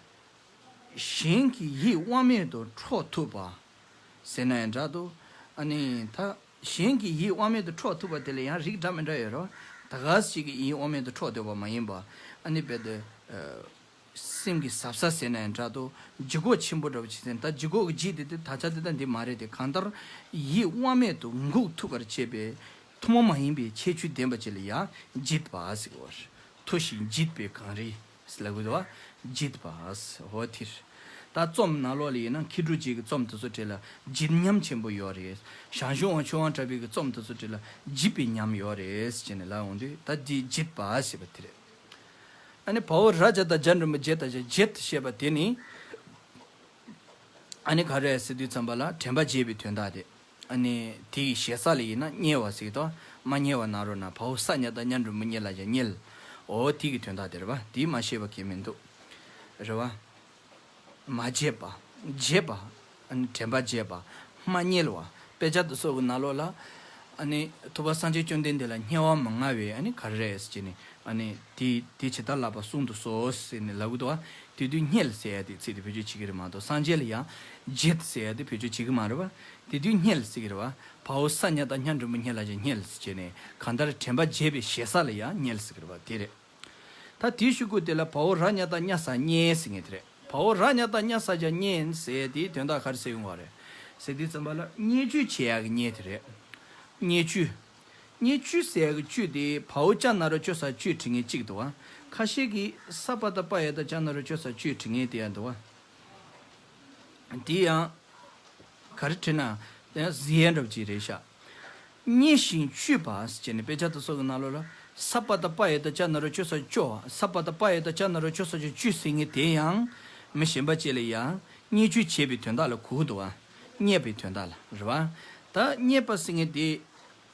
གཞན་གྱི་ཡིད་དབང་མེད་དུ་འཕྲོག་ཐུབ་པ། ཟེར་ན་ཡང་འདྲ་འདུག་ཨ་ནི་ད་གཞན་གྱི་ཡིད་དབང་མེད་དུ་འཕྲོག་ཐུབ་པ་དེ་ལ་ཡང་རིགས་འདྲ་མི་འདྲ་ཡོད་རེད་པ། ད་ག་ཞིག་གི་ཡིད་དབང་མེད་དུ་འཕྲོག་འདོད་པ་མ་ཡིན་པ། ཨ་ནི་རྦད་དེ། ཨ། སེམས་ཀྱི་ཟབ་ས་ཟེར་ན་ཡང་འདྲ་འདུག་ལྗིད་ཁོག་ཆེན་པོ་འདྲ་པོ་ཅིག་ཟེར་ན། ད་ལྗིད་ཁོག་གི་ལྗིད་དེ་དེ་ད་ཆ་དེ་ད་འདི་མ་རེད་དེ། གང་ལྟར་ཡིད་དབང་མེད་དུ་འགུག་ཐུབ་པར་བྱེད་པའི་ཐུན་མོང་མ་ཡིན་པའི་ཁྱད་ཆོས་ལྡན་པ་ཅིག་ལ་ཡང་ལྗིད་པ་ཟེར་གྱི་ཡོད་རེད། མཐུ་ཞིང་ལྗིད་པའི་གངས་རི་ཟེར་ལབ་ཀྱི་འདུག་པ། ལྗིད་པ་ཟེར། འོ་དེ་རེད། ད་རྩོམ་ནང་ལོགས་ལ་ཡིན་ན་མཁས་གྲུབ་རྗེ་གི་རྩོམ་དེ་ཚོ་གྲས་ལ་ལྗིད་ཉམས་ཆེན་པོ་ཡོད་རེད། ཞང་ཞུང་དབང་ཕྱུག་དབང་གྲགས་པའི་གི་རྩོམ་དེ་ཚོ་གྲས་ལ་ལྗིད་པའི་ཉམས་ཡོད་རེད་ཟེར་ནས་ལབ་འོང་དུས། ད་འདི་ལྗིད་པ་ཟེར་བ་དེ་རེད། ཨ་ནི་བའོ་ར་ཇ་བཏགས་རྒྱ་འགྲེང་བུ་རྒྱེ་ད་ཇ་ཇེད་ཞེས་པ་དེ་ནི། ཨ་ནི་ག་རེ་ཟེར་དུས་ཙམ་པ་ལ་དྲན་པ་བརྗེད་པའི་དོན་དག་དེ། ཨ་ནི་དེ་ཡི་ཞེ་ས་ལ་ཡིན་ན་བསྙེལ་བ་ཟེར་གྱི་འདུག་མ་བསྙེལ་བ་ན་རོ་ན། བའོ་ས་ཉ་བཏགས་རྙ་འགྲེང་བུ་རྙེ་ལ་ཇ་བསྙེལ། འོ་དེ་གི་དོན་དག་དེ་རེད་པ། དེ་མ་ཤེས་པ་གང་ཡང་མི་འདུག་རེད་པ། མ་བརྗེད་པ། བརྗེད་པ། ཨ་ནི་དྲན་པ་བརྗེད་པ། མ་བསྙེལ་བ། དཔེ་ཆ་དེ་ཚོ་གི་ནང་ལོགས་ལ། ཨ་ནི་ཐུབ་པ་སངས་རྒྱས་བཅོམ་ལྡན་འདས་ལ་བསྙེལ་བ་མ་མངའ་བས་ཨ་ནི་ག་རེ་རེད་ཟེར་ནས། ཨ་ནི་དེ་དེ་ཇི་ལྟར་ལགས་པར་གསུངས་དུ་གསོལ་ཟེར་ནས་ལབ་ཀྱི་འདུག་པ། དེ་དུས་བསྙེལ་ཟེར་ཡ་དེ་ཚིག་དེ་བེད་སྤྱོད་བྱེད་ཀྱི་རེད་མ་གཏོགས། སངས་རྒྱས་ལ་ཡང་བརྗེད་ཟེར་ཡ་དེ་བེད་སྤྱོད་བྱེད་ཀྱི་མ་རེད་པ། དེ་དུས་བསྙེལ་ཟེར་གྱི་རེད་པ། བའོ་ས་ཉ་བཏགས་རྙ་འགྲེང་བུ་རྙེ་ལ་ཇ་བསྙེལ་ཟེར་བྱས་ནས། གང་ལྟར་དྲན་པ་བརྗེད་པའི་ཞེ་ས་ལ་ཡང་བསྙེལ་ཟེར་གྱི་རེད་པ། དེ་རེད། ད་དེའི་གཞུག་གུ་དེ་ལ་བའོ་ར་ཉ་བཏགས་རྙ་ས་རྙེད་ཟེར་མཁན་དེ་རེད། བའོ་ར་ཉ་བཏགས་རྙ་ས་ཇ་རྙེད་ཟེར་དེའི་དོན་དག་ག་རེ་ཟེར་ཡོང་བ་རེད་ཟེར་དུས་ཙམ་པ་ལ། བརྙས་བཅོས་བྱེད་ཡག་གི་བརྙས་དེ་རེད། བརྙས་བཅོས། བརྙས་བཅོས་ཟེར་ཡག་གི་བཅོས་དེ་བའོ་ཅ་ན་རོ་ཅོ་ས་བཅོས་བྲི་མཁན་གཅིག་འདུག་པ། ཁ་ཤས་ཀྱིས་ས་པ་བཏགས་སྤ་ཡ་བཏགས་སྤྱ་ན་རོ་སྤྱོ་ས་བཅོས་བྲི་མཁན་དེ་ཡང་འདུག་པ། དེ་ཡང་ ག་རེ་བྲིས་ན་ཡང་གཟི་ཡན་འདྲ་པོ་ཅིག་རེད་ཤག། མཉེ་ཞིང་བཅུས་པ་ཟེར་བྱས་ནས་དཔེ་ཆ་དེ་ཚོ་གི་ནང་ལོགས་ལ་ས་པ་བཏགས་སྤ་ཡ་བཏགས་སྤྱ་ན་རོ་སྤྱོ་ས་སྤྱོ་བ། ས་པ་བཏགས་སྤ་ཡ་བཏགས་སྤྱ་ན་རོ་སྤྱོ་ས་སྤྱོ་བཅུས་ཟེར་མཁན་དེ་ཡང་མི་གཞན་པ་ཅིག་ལ་ཡང་བརྙས་བཅོས་བྱས་པའི་དོན་དག་ལ་གོ་གི་འདུག་བ། བརྙས་པའི་དོན་དག་ལ་རེད་བ། ད་བརྙས་པ་ཟེར་མཁན་དེ་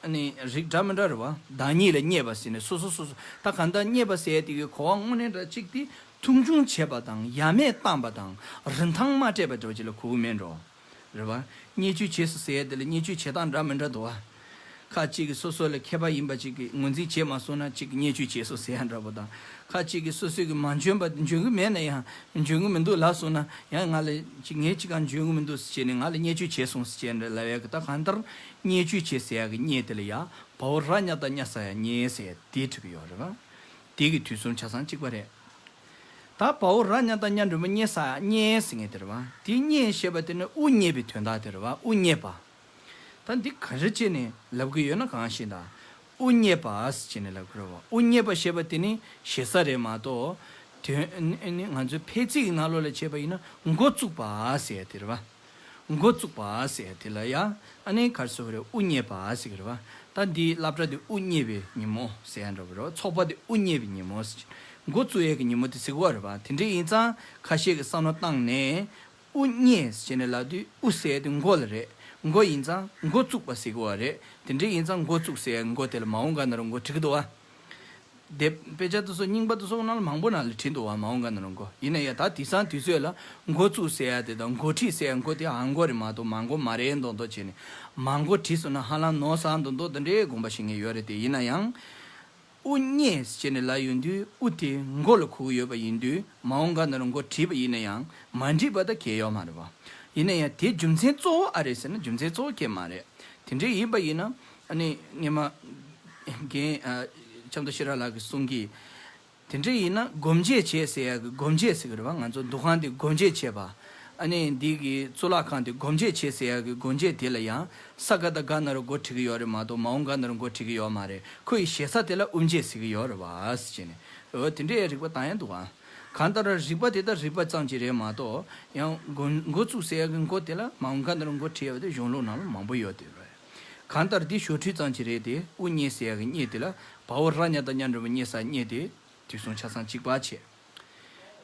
ཨ་ནི་རིགས་འདྲ་མི་འདྲ་རེད་བ། བདག་ཉིད་ལ་བརྙས་པ་ཟེར་ནས་སོ་སོ་སོ་སོ། ད་གང་ལྟར་བརྙས་པ་ཟེར་ཡ་དེ་གི་གོ་བ་དངོས་གནས་འདྲ་གཅིག་དེ་མཐོང་ཆུང་བྱས་པ་དང་ཡ་མེད་བཏང་པ་དང་རིན་ཐང་མ་སྤྲད་པ་འདྲ་བ་ཅིག་ལ་གོ་གི་མེད་འགྲོ། རེད་བ། བརྙས་བཅོས་བྱས་སོང་ཟེར་ཡ་དེ་ལ་བརྙས་བཅོས་བྱེད་སྟངས་འདྲ་མི་འདྲ་འདུག་བ། ཁ་ཅིག་གིས་སོ་སོ་ལ་མཁས་པ་ཡིན་པ་ཅིག་གིས་ངོས་འཛིན་བྱས་མ་སོང་ན་ཅིག་བརྙས་བཅོས་བྱས་སོང་ཟེར་ཡ་འདྲ་པོ་དང་། ཁ་ཅིག་གིས་སོ་སོ་གི་མ་འཇོན་པ་འཇོན་གི་མེད་ན་ཡང་འཇོན་གི་མི་འདུག་ལབ་སོང་ན་ཡང་ང་ལ་ཅིག་ངས་ཅིག་གང་འཇོན་གི་མི་འདུག་ཟེར་བྱས་ནས་ང་ལ་བརྙས་བཅོས་བྱས་སོང་ཟེར་བྱས་ནས་ལབ་ཡ་གི། ད་གང་ལྟར་བརྙས་བཅོས་བྱས་ཟེར་ཡ་གི་བརྙས་དེ་ལ་ཡ་བའོ་ར་ཉ་བཏགས་བརྙ་ས་ཡ་བརྙས་ཟེར་ཡ་དེ་འབྲི་གི་ཡོད་རེད་བ། དེ་གི་དུས་གསུམ་ཆ་ཚང་གཅིག་པ་རེད། ད་བའོ་ར་ཉ་བཏགས་བརྙ་འགྲེང་བུ་བརྙེ་ས་བརྙས་ཟེར་མཁན་དེ་རེད་བ། དེ་བརྙས་ཞེས་པ་དེ་ནི་དབུ་བརྙེས་པའི་དོན་དག་དེ་རེད་བ། དབུ་བརྙེས་པ། ད་འདི་ག་རེ་བྱས་ནས་ལབ་གི་ཡོད་ན་གང་ཞིག་ད། དབུ་བརྙེས་པ་ཟེར་བྱས་ནས་ལབ་གི་རེད་བ། དབུ་བརྙེས་པ་ཞེས་པ་དེ་ནི་ཞེ་ས་རེད་མ་གཏོགས། དོན་ཨ་ནི་ང་ཚོའི་ཕལ་ཚིག་གི་ནང་ལོགས་ལ་བྱས་པ་ཡིན་ན་འགོ་བཙུགས་པ་ཟེར་ཡ་དེ་རེད་བ། འགོ་བཙུགས་པ་ཟེར་ཡ་དེ་ལ་ཡ་ཨ་ནི་ག་རེ་ཟེར་དགོས་རེད། དབུ་བརྙེས་པ་ཟེར་གི་རེད་བ། ད་འདིའི་སློབ་གྲྭ་འདི་དབུ་བརྙེས་པའི་ཉིན་མོ་ཟེར་ཡ་འདྲ་པོ་རེད་བ། ཚོགས་པ་འདི་དབུ་བརྙེས་པའི་ཉིན་མོ་ཟེར། འགོ་བཙུགས་ཡས་ཀྱི་ཉིན་མོ་དེ་ཟེར་གི་རེད་བ། དེ་འདྲ་ཡིན་ཙང་ཁ་ཤས་ཀྱིས་བསམ་བློ་བཏང་ནས་དབུ་བརྙེས་ཟེར་ནས་ལབ་དུས་དབུ་ཟེར་ཡ་དེ་མགོ་ལ་རེད། མགོ་ཡིན་ཙང་འགོ་བཙུགས་པ་ཟེར་གི་རེད། དེ་འདྲ་ཡིན་ཙང་འགོ་བཙུགས་ཟེར་ཡ་མགོ་དེ་ལ་མ་འོངས་ག་ན་རོ་མགོ་བྲིས་གི་འདུག་བ། དེབ་དཔེ་ཆ་དེ་ཚོ་རྙིང་པ་དེ་ཚོ་ནང་ལ་མང་པོ་ནང་ལ་བྲིས་འདུག་བ། མ་འོངས་ག་ན་རོ་མགོ། ཡིན་ན་ཡང་ད་དེང་སང་དུས་ཚོད་ལ་འགོ་བཙུགས་ཟེར་ཡ་དེ་དང་འགོ་ཁྲིད་ཟེར་ཡ་མགོ་དེ་ཨ་མགོ་རེད་མ་གཏོགས་མ་མགོ་མ་རེད་མདོག་མདོག་བྱས་ནས། མ་མགོ་བྲིས་སོང་ན་ཧ་ལམ་ནོར་ས་མདོག་མདོག་དེ་འདྲའི་དགོངས་པ་བཞེས་མཁན་ཡོད་རེད་དེ། ཡིན་ན་ཡང་དབུ་བརྙེས་ཟེར་ནས་ལབ་ཡོང་དུས་དབུ་དེ་མགོ་ལ་གོ་གི་ཡོད་པ་ཡིན་དུས་མ་འོངས་ག་ན་རོ་མགོ་བྲིས་པ་ཡིན་ན་ཡང་མ་བྲིས་པ་ད་གལ་ཡོད་མ་རེད་བ། ཡིན་ན་ཡང་དེ་རྒྱུ་མཚན་གཙོ་བོ་ཨ་རེད་ཟེར་ན་རྒྱུ་མཚན་གཙོ་བོ་གལ་མ་རེད། དེ་འདྲ་ཡིན་པ་ཡིན་ན་ཨ་ནི་སྔོན་མ་རྒན་ཨ་ཆབ་མདོ་ཤེས་རབ་ལགས་ཀྱིས་གསུང་གི། དེ་འདྲ་ཡིན་ན་སྒོམ་བྱེད་བྱེད་ཟེར་ཡ་གི་སྒོམ་བྱེད་ཟེར་གི་རེད་བ། ང་ཚོ་འདུ་ཁང་དེ་སྒོམ་བྱེད་བྱེད་པ། ཨ་ནི་འདི་གི་གཙུག་ལག་ཁང་དེ་སྒོམ་བྱེད་བྱེད་ཟེར་ཡ་གི་སྒོམ་བྱེད་དེ་ལ་ཡང་ས་ག་ད་ག་ན་རོ་མགོ་བྲིས་གི་ཡོད་རེད་མ་གཏོགས་མ་འོངས་ག་ན་རོ་མགོ་བྲིས་གི་ཡོད་མ་རེད། ཁོ་ཡི་ཞེ་ས་དེ་ལ་དབུ་འབྱེད་ཟེར་གི་ཡོད་རེད་བ་ཟེར་ནས། འོ་དེ་འདྲའི་རིགས་པ་བཏང་ཡ་འདུག་ཨ། གང་ལྟར་རིགས་པ་དེ་ད་རིགས་པ་ཙམ་ཅིག་རེད་མ་གཏོགས་ཡང་མགོ་མགོ་བཙུགས་ཟེར་ཡ་གི་མགོ་དེ་ལ་མ་འོངས་ག་ན་རོ་མགོ་བྲིས་ཡ་དེ་གཞུང་ལུགས་ནང་ལ་མང་པོ་ཡོད་དེ་རེད། གང་ལྟར་འདི་ཞོར་འཕྲོས་ཙམ་ཅིག་རེད་དེ། དབུ་བརྙེས་ཟེར་ཡ་གི་བརྙེས་དེ་ལ་བའོ་ར་ཉ་བཏགས་བརྙ་འགྲེང་བུ་བརྙེ་ས་བརྙེས་དེ། དུས་གསུམ་ཆ་ཚང་གཅིག་པ་བྱས།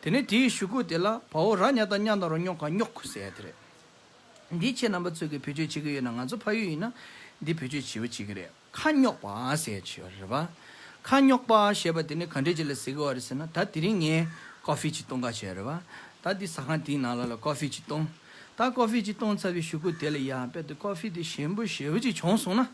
དེ་ནས་དེའི་གཞུག་གུ་དེ་ལ་བའོ་ར་ཉ་བཏགས་བརྙ་ན་རོ་རྙོ་ག་རྙོག་ཟེར་ཡ་དེ་རེད། འདི་ཁྱེད་རྣམ་པ་ཚོས་ཀྱི་བེད་སྤྱོད་བྱེད་ཀྱི་ཡོད་ན་ང་ཚོ་ཕ་ཡུལ་ཡིན་ན་འདི་བེད་སྤྱོད་བྱེད་པོ་བྱེད་ཀྱི་རེད། ཁ་རྙོག་པ་ཟེར་ཡ་ཅིག་ཡོད་རེད་བ། ཁ་རྙོག་པ་ཞེས་པ་དེ་ནི་ག་འདྲས་ཅིག་ལ་ཟེར་གི་ཡོད་རེད་ཟེར་ན། ད་དེ་རིང་ངས་ཀོ་ཧྥི་ཅིག་བཏུང་ག་བྱས་རེད་བ། ད་འདི་ཟ་ཁང་དེའི་ནང་ལ་ལ་ཀོ་ཧྥི་ཅིག་བཏུང་། ད་ཀོ་ཧྥི་ཅིག་བཏུང་ཚར་བའི་གཞུག་གུ་དེ་ལ་ཡང་དཔེ་དེ་ཀོ་ཧྥི་དེ་ཞིམ་པོ་ཞེ་པོ་ཅིག་བྱུང་སོང་ན།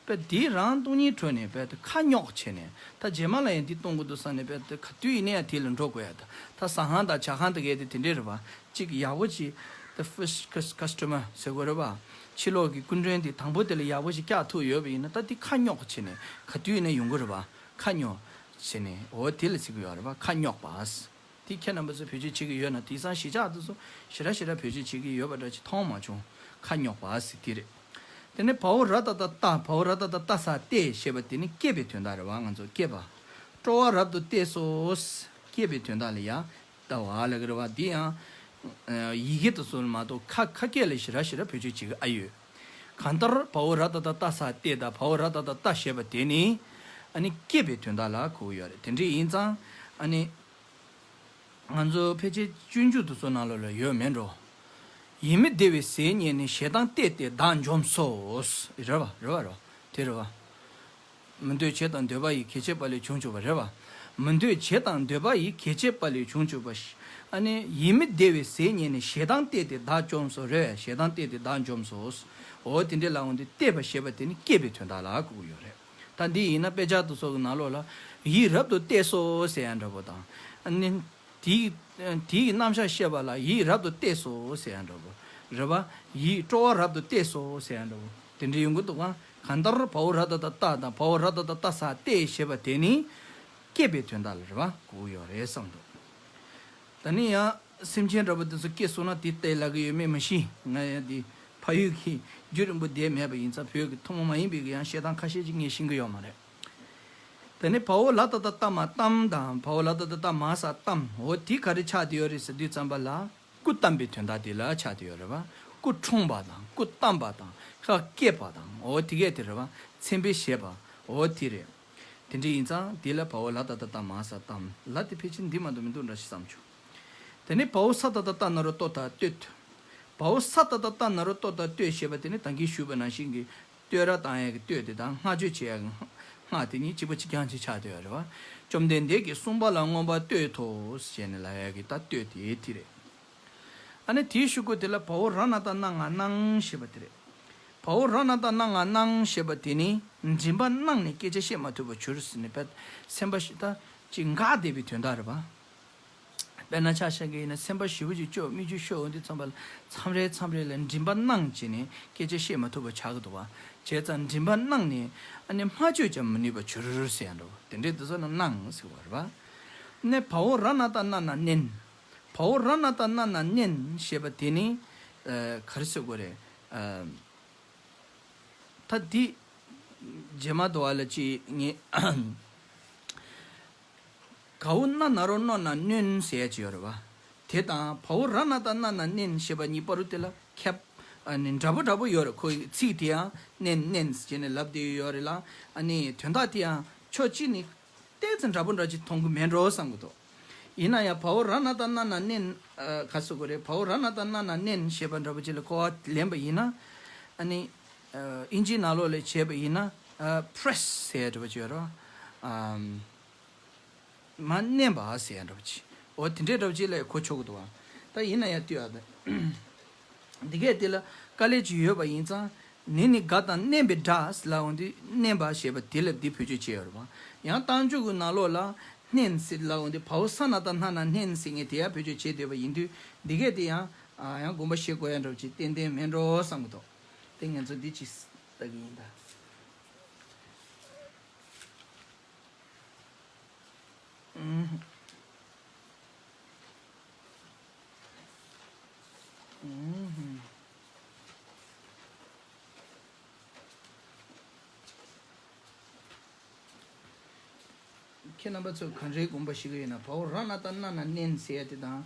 དཔེ་དེ་རང་བཏུང་སྙིང་བྲོ་ནས་དཔེ་དེ་ཁ་རྙོག་བྱས་ནས། ད་རྗེས་མ་ལ་ཡང་འདི་བཏུང་དགོས་འདུག་བསམ་ནས་དཔེ་དེ་ག་དུས་ཡིན་ན་ཡང་དེ་ལ་འགྲོ་དགོས་ཡ། ད་ད་ཟ་ཁང་དང་ཇ་ཁང་དང་གས་དེ་དེ་འདྲས་རེད་བ། གཅིག་ཡག་པོ་ཅིག the first cus- customer ཟེར་དགོས་རེད་བ། ཕྱི་ལོགས་ཀྱི་སྐུ་མགྲོན་དེ་དང་པོ་དེ་ལ་ཡག་པོ་ཞིག་བཀྱག་ཐུབ་ཡོད་པ་ཡིན་ན། ད་དེ་ཁ་རྙོག་བྱས་ནས་ག་དུས་ཡིན་ན་ཡོང་གི་རེད་བ། ཁ་རྙོག་བྱས་ནས། འོ་དེ་ལ་ཟེར་གི་ཡོད་རེད་བ། ཁ་རྙོག་པ། དེ་ཁྱེད་རྣམ་པ་ཚོས་བེད་སྤྱོད་བྱེད་ཀྱི་ཡོད་ན། དེང་སང་གཞིས་ཆགས་དེ་ཚོ་ཞེ་དྲག་ཞེ་དྲག་བེད་སྤྱོད་བྱེད་ཀྱི་ཡོད་པ་འདྲ་ཅིག་མཐོང་མ་བྱུང་། ཁ་རྙོག་པ་ཟེར་དེ་རེད། དེ་ནས་བའོ་ར་བཏགས་བརྡ་བཏགས། བའོ་ར་བཏགས་བརྡ་བཏགས་ས་བཏེགས་ཞེས་པ་དེ་ནི་བསྐྱེད་པའི་དོན་དག་རེད་བ། ང་ཚོ་བསྐྱེད་པ། སྤྲོ་བ་རབ་ཏུ་བཏེགས་སོ། བསྐྱེད་པའི་དོན་དག་ལ་ཡང་བཏགས་པ་ལབ་ཀྱི་རེད་བ། འདི་ཡང་ཡི་གེ་དེ་ཚོ་ལ་མ་གཏོགས་ཁ་ཁ་སྐད་ལ་ཞེ་དྲག་ཞེ་དྲག་བེད་སྤྱོད་བྱེད་ཀྱི་ཨ་ཡོད། གང་ལྟར་བའོ་ར་བཏགས་བརྡ་བཏགས་ས་བཏེགས་དང་བའོ་ར་བཏགས་བརྡ་བཏགས་ཞེས་པ་དེ་ནི་ཨ་ནི་བསྐྱེད་པའི་དོན་དག་ལ་གོ་གི་ཡོད་རེད། དེ་འདྲ་ཡིན་ཙང་ཨ་ནི་ང་ཚོ་ཕལ་ཆེར་སྤྱོད་འཇུག་དེ་ཚོ་ནང་ལོགས་ལ་ཡོད་མེད་འགྲོ། ཡིད་མི་བདེ་བའི་ཟས་རྙེད་ནས་ཞེ་སྡང་བརྟས་ཏེ་བདག་འཇོམས་སོ། རེད་བ། རེད་བ། རེད་བ། དེ་རེད་བ། མི་འདོད་བྱས་དང་འདོད་པ་ཡིས། གལ་ཆེ་བ་ལས་བྱུང་གྱུར་པ། རེད་བ། མི་འདོད་བྱས་དང་འདོད་པ་ཡིས། གལ་ཆེ་བ་ལས་བྱུང་གྱུར་པ། ཨ་ནི་ཡིད་མི་བདེ་བའི་ཟས་རྙེད་ནས་ཞེ་སྡང་བརྟས་ཏེ་བདག་འཇོམས་སོ། རེད། ཞེ་སྡང་བརྟས་ཏེ་བདག་འཇོམས་སོ། འོ་དེ་འདྲའི་ལབ་འོང་དུས་བརྟས་པ་ཞེས་པ་དེ་ནི་བསྐྱེད་པའི་དོན་དག་ལ་གོ་གི་ཡོད་རེད། ད་འདི་ཡིན་ན་དཔེ་ཆ་དེ་ཚོ་གི་ནང་ལོགས་ལ་ཡིད་རབ་ཏུ་བརྟས་སོ་ཟེར་ཡ་འདྲ་པོ་དང་། ཨ་ནི། དེའི་དེའི་རྣམ་གཞག་བཤད་པ་ལ་ཡིད་རབ་ཏུ་བརྟས་སོ་ཟེར་ཡ་འདྲ་པོ། རེད་བ། ཡིད་སྤྲོ་བ་རབ་ཏུ་བརྟས་སོ་ཟེར་ཡ་འདྲ་པོ་དེ་འདྲ་ཡོང་གི་འདུག་ག་གང་ལྟར་བའོ་ར་བཏགས་བརྡ་བཏགས་དང་བའོ་ར་བཏགས་བརྡ་བཏགས་ས་བཏེགས་ཞེས་པ་དེ་ནི་བསྐྱེད་པའི་དོན་དག་ལ་རེད་བ། གོ་གི་ཡོད་རེད་བསམ་འདུག་ད་ནི་ཡང་སེམས་ཅན་འདྲ་པོ་དེ་ཚོ་སྐྱེས་སོང་ན་དེ་བལྟས་ལབ་ཀྱི་ཡོད་མེད་མི་ཤེས། ང་ཡང་དེ་ཕ་ཡུལ་གྱི་རྒྱུན་རིང་པོ་བསྡད་མེད་པ་ཡིན་ཙང་བོད་ཀྱི་ཐུན་མོང་མ་ཡིན་པའི་གི་ཡང་བཤད་སྟངས་ཁ་ཤས་ཅིག་ངས་ཤེས་ཀྱི་ཡོད་མ་རེད། དེ་ནས་བའོ་ལ་བཏགས་བརྡ་བཏགས་མ་བལྟམས་དང་བའོ་ལ་བཏགས་བརྡ་བཏགས་མ་ས་བལྟམས། འོ་དེ་ག་རེ་ཆགས་བསྡད་ཡོད་རེད་ཟེར་དུས་ཙམ་པ་ལ་སྐུ་བལྟམས་པའི་དོན་དག་དེ་ལ་ཆགས་བསྡད་ཡོད་རེད་བ། སྐུ་འཁྲུངས་པ་དང་སྐུ་བལྟམས་པ་དང་ཁ་སྐྱེས་པ་དང་འོ་དེ་གས་དེ་རེད་བ། མཚན་དཔེ་བཞེས་པ་འོ་དེ་རེད། དེ་འདྲ་ཡིན་ཙང་དེ་ལ་བའོ་ལ་ད་ད་ད་མ་ས་དམ་ལ་དེ་ཕལ་ཆེར་འདི་མ་གཏོགས་མི་འདུག་འདྲ་ཞིག་བསམ་བྱུང་། དེ་ནས་བའོ་ས་ད་ད་ད་ན་རོ་ཏོ་ད་སྟོད། བའོ་ས་ད་ད་ད་ན་རོ་ཏོ་ད་སྟོད་ཞེས་པ་དེ་ནི་ད་གིན་ཞུས་པ་ནང་བཞིན་གྱི་བསྟོད་ར་བཏང་ཡག་གི་བསྟོད་དེ་དང་བསྔགས་བརྗོད་བྱེད་ཡག་གི་སྔགས་དེ་གཉིས་གཅིག་པ་གཅིག་རྐྱང་གཅིག་ཆགས་བསྡད་ཡོད་རེད་བ། བཅོམ་ལྡན་འདས་ཀྱིས་གསུངས་པ་ལ་མངོན་པར་བསྟོད་དོ་ཞེས་ནས་ལབ་ཡག་གི་ད་བསྟོད་དེ་དེ་རེད། ཨ་ནི་དེའི་གཞུག་གུ་དེ་ལ་བའོ་ར་ན་ད་ན་ང་སྣང་ཞེས་པ་དེ་རེད། བའོ་ར་ན་ད་ན་ང་སྣང་ཞེས་པ་དེ་ནི་མགྲིན་པ་གནག་ནས་སྐད་ཆ་བཤད་མ་ཐུབ་པར་གྱུར་ཟེར་ནས་བས་སེམས་པ་ཞིག་ད་ཅིག་འགག་བསྡད་པའི་དོན་དག་རེད་བ། དཔེར་ན་ཆ་བཞག་གི་ཡིན་ན་སེམས་པ་ཞེ་པོ་ཅིག་སྐྱོ་མིག་ཆུ་ཤོར་འོང་དུས་ཙམ་པ་ལ་མཚམས་རེ་མཚམས་རེ་ལ་མགྲིན་པ་གནག་བྱས་ནས་སྐད་ཆ་བཤད་མ་ཐུབ་པ་ཆགས་ཀྱི་འདུག་བ། བྱས་ཙང་མགྲིན་པ་གནག་ནས་ཨ་ནི་སྨྲ་བརྗོད་ཀྱང་མི་ནུས་པར་གྱུར་ཟེར་ཡང་འགྲོ་བ་དེ་འདྲའི་དུས་ཚོད་ན་གནག་ཟེར་བ་རེད་བ། ནས་བའོ་ར་ན་ད་ན་ན་མནན། བའོ་ར་ན་ད་ན་ན་མནན་ཞེས་པ་དེ་ནི་ཨ་ག་རེ་ཟེར་དགོས་རེད། ཨ་ད་འདི་རྗེས་མ་དུ་བ་ལ་ཅི་ངས། གའུ་ན་ན་རོ་ནོ་ན་མནན་ཟེར་ཡ་ཅིག་ཡོད་རེད་བ། དེ་དང་བའོ་ར་ན་ད་ན་ན་མནན་ཞེས་པ་གཉིས་བར་དུ་དེ་ལ་ཁྱབ། ཨ་ནི་འདྲ་པོ་འདྲ་པོ་ཡོད་རེད། ཁོའི་ཚིག་དེ་ཡང་མནན་མནན་ཟེར་ནས་ལབ་བསྡད་ཡོད་རེད་ལ། ཨ་ནི་དོན་དག་དེ་ཡང་ཕྱོགས་གཅིག་ནས་ཏོག་ཙམ་འདྲ་པོ་འདྲ་ཅིག་མཐོང་གི་མེད་འགྲོ་བསམ་གི་འདུག་ཡིན་ན་ཡང་བའོ་ར་ན་ད་ན་ན་མནན། ཨ་ག་ཟེར་དགོས་རེད། བའོ་ར་ན་ད་ན་ན་མནན་ཞེས་པ་འདྲ་པོ་ཅིག་ལ་གོ་བ་ལེན་པ་ཡིན་ན། ཨ་ནི་ཨ་ཨིན་ཇི་ནང་ལོགས་ལ་བྱས་པ་ཡིན་ན་ཨ་press་ཟེར་ཡ་འདྲ་པོ་ཅིག་ཡོད་རེད་བ། ཨམ། མ་མནན་པ་ཟེར་ཡ་འདྲ་པོ་ཅིག་འོ་དེ་འདྲའི་འདྲ་པོ་ཅིག་ལ་གོ་ཆོག་གི་འདུག་བ། ད་ཡིན་ན་ཡང་ལྟོས་ཨ། ད་འདི་གས་དེ་ལ་དཀའ་ལས་ཅིག་ཡོད་པ་ཡིན་ཙང་ནི་ནི་དགའ་དང་མནན་པའི་སྒྲ་ལ་འོང་དུས་མནན་པ་ཞེས་པ་དེ་ལ་འདི་བེད་སྤྱོད་བྱས་ཡོད་རེད་བ། ཡང་རྟགས་འཇུག་གི་ནང་ལོགས་ལ་མནན་ཟེར་ལ་འོང་དུས་བའོ་ས་ན་ད་ན་ན་མནན་ཟེར་ངས་དེ་ཡང་བེད་སྤྱོད་བྱས་བསྡད་པ་ཡིན་དུས་འདི་གས་དེ་ཡང་ཨ་ཡང་དགོངས་པ་བཞེས་དགོས་ཡ་འདྲ་པོ་ཅིག་ཏན་ཏན་མེད་འགྲོ་བསམ་གི་འདུག་དེ་ངས་ཚོ་འདི་ཅིག་ལྟ་གི་ཡིན་ད། ཁྱེད་རྣམ་པ་ཚོས་ག་འདྲའི་དགོངས་པ་བཞེས་ཀྱི་ཡོད་ན། བའོ་ར་ན་ད་ན་ན་མནན་ཟེར་ཡ་དེ་དང་།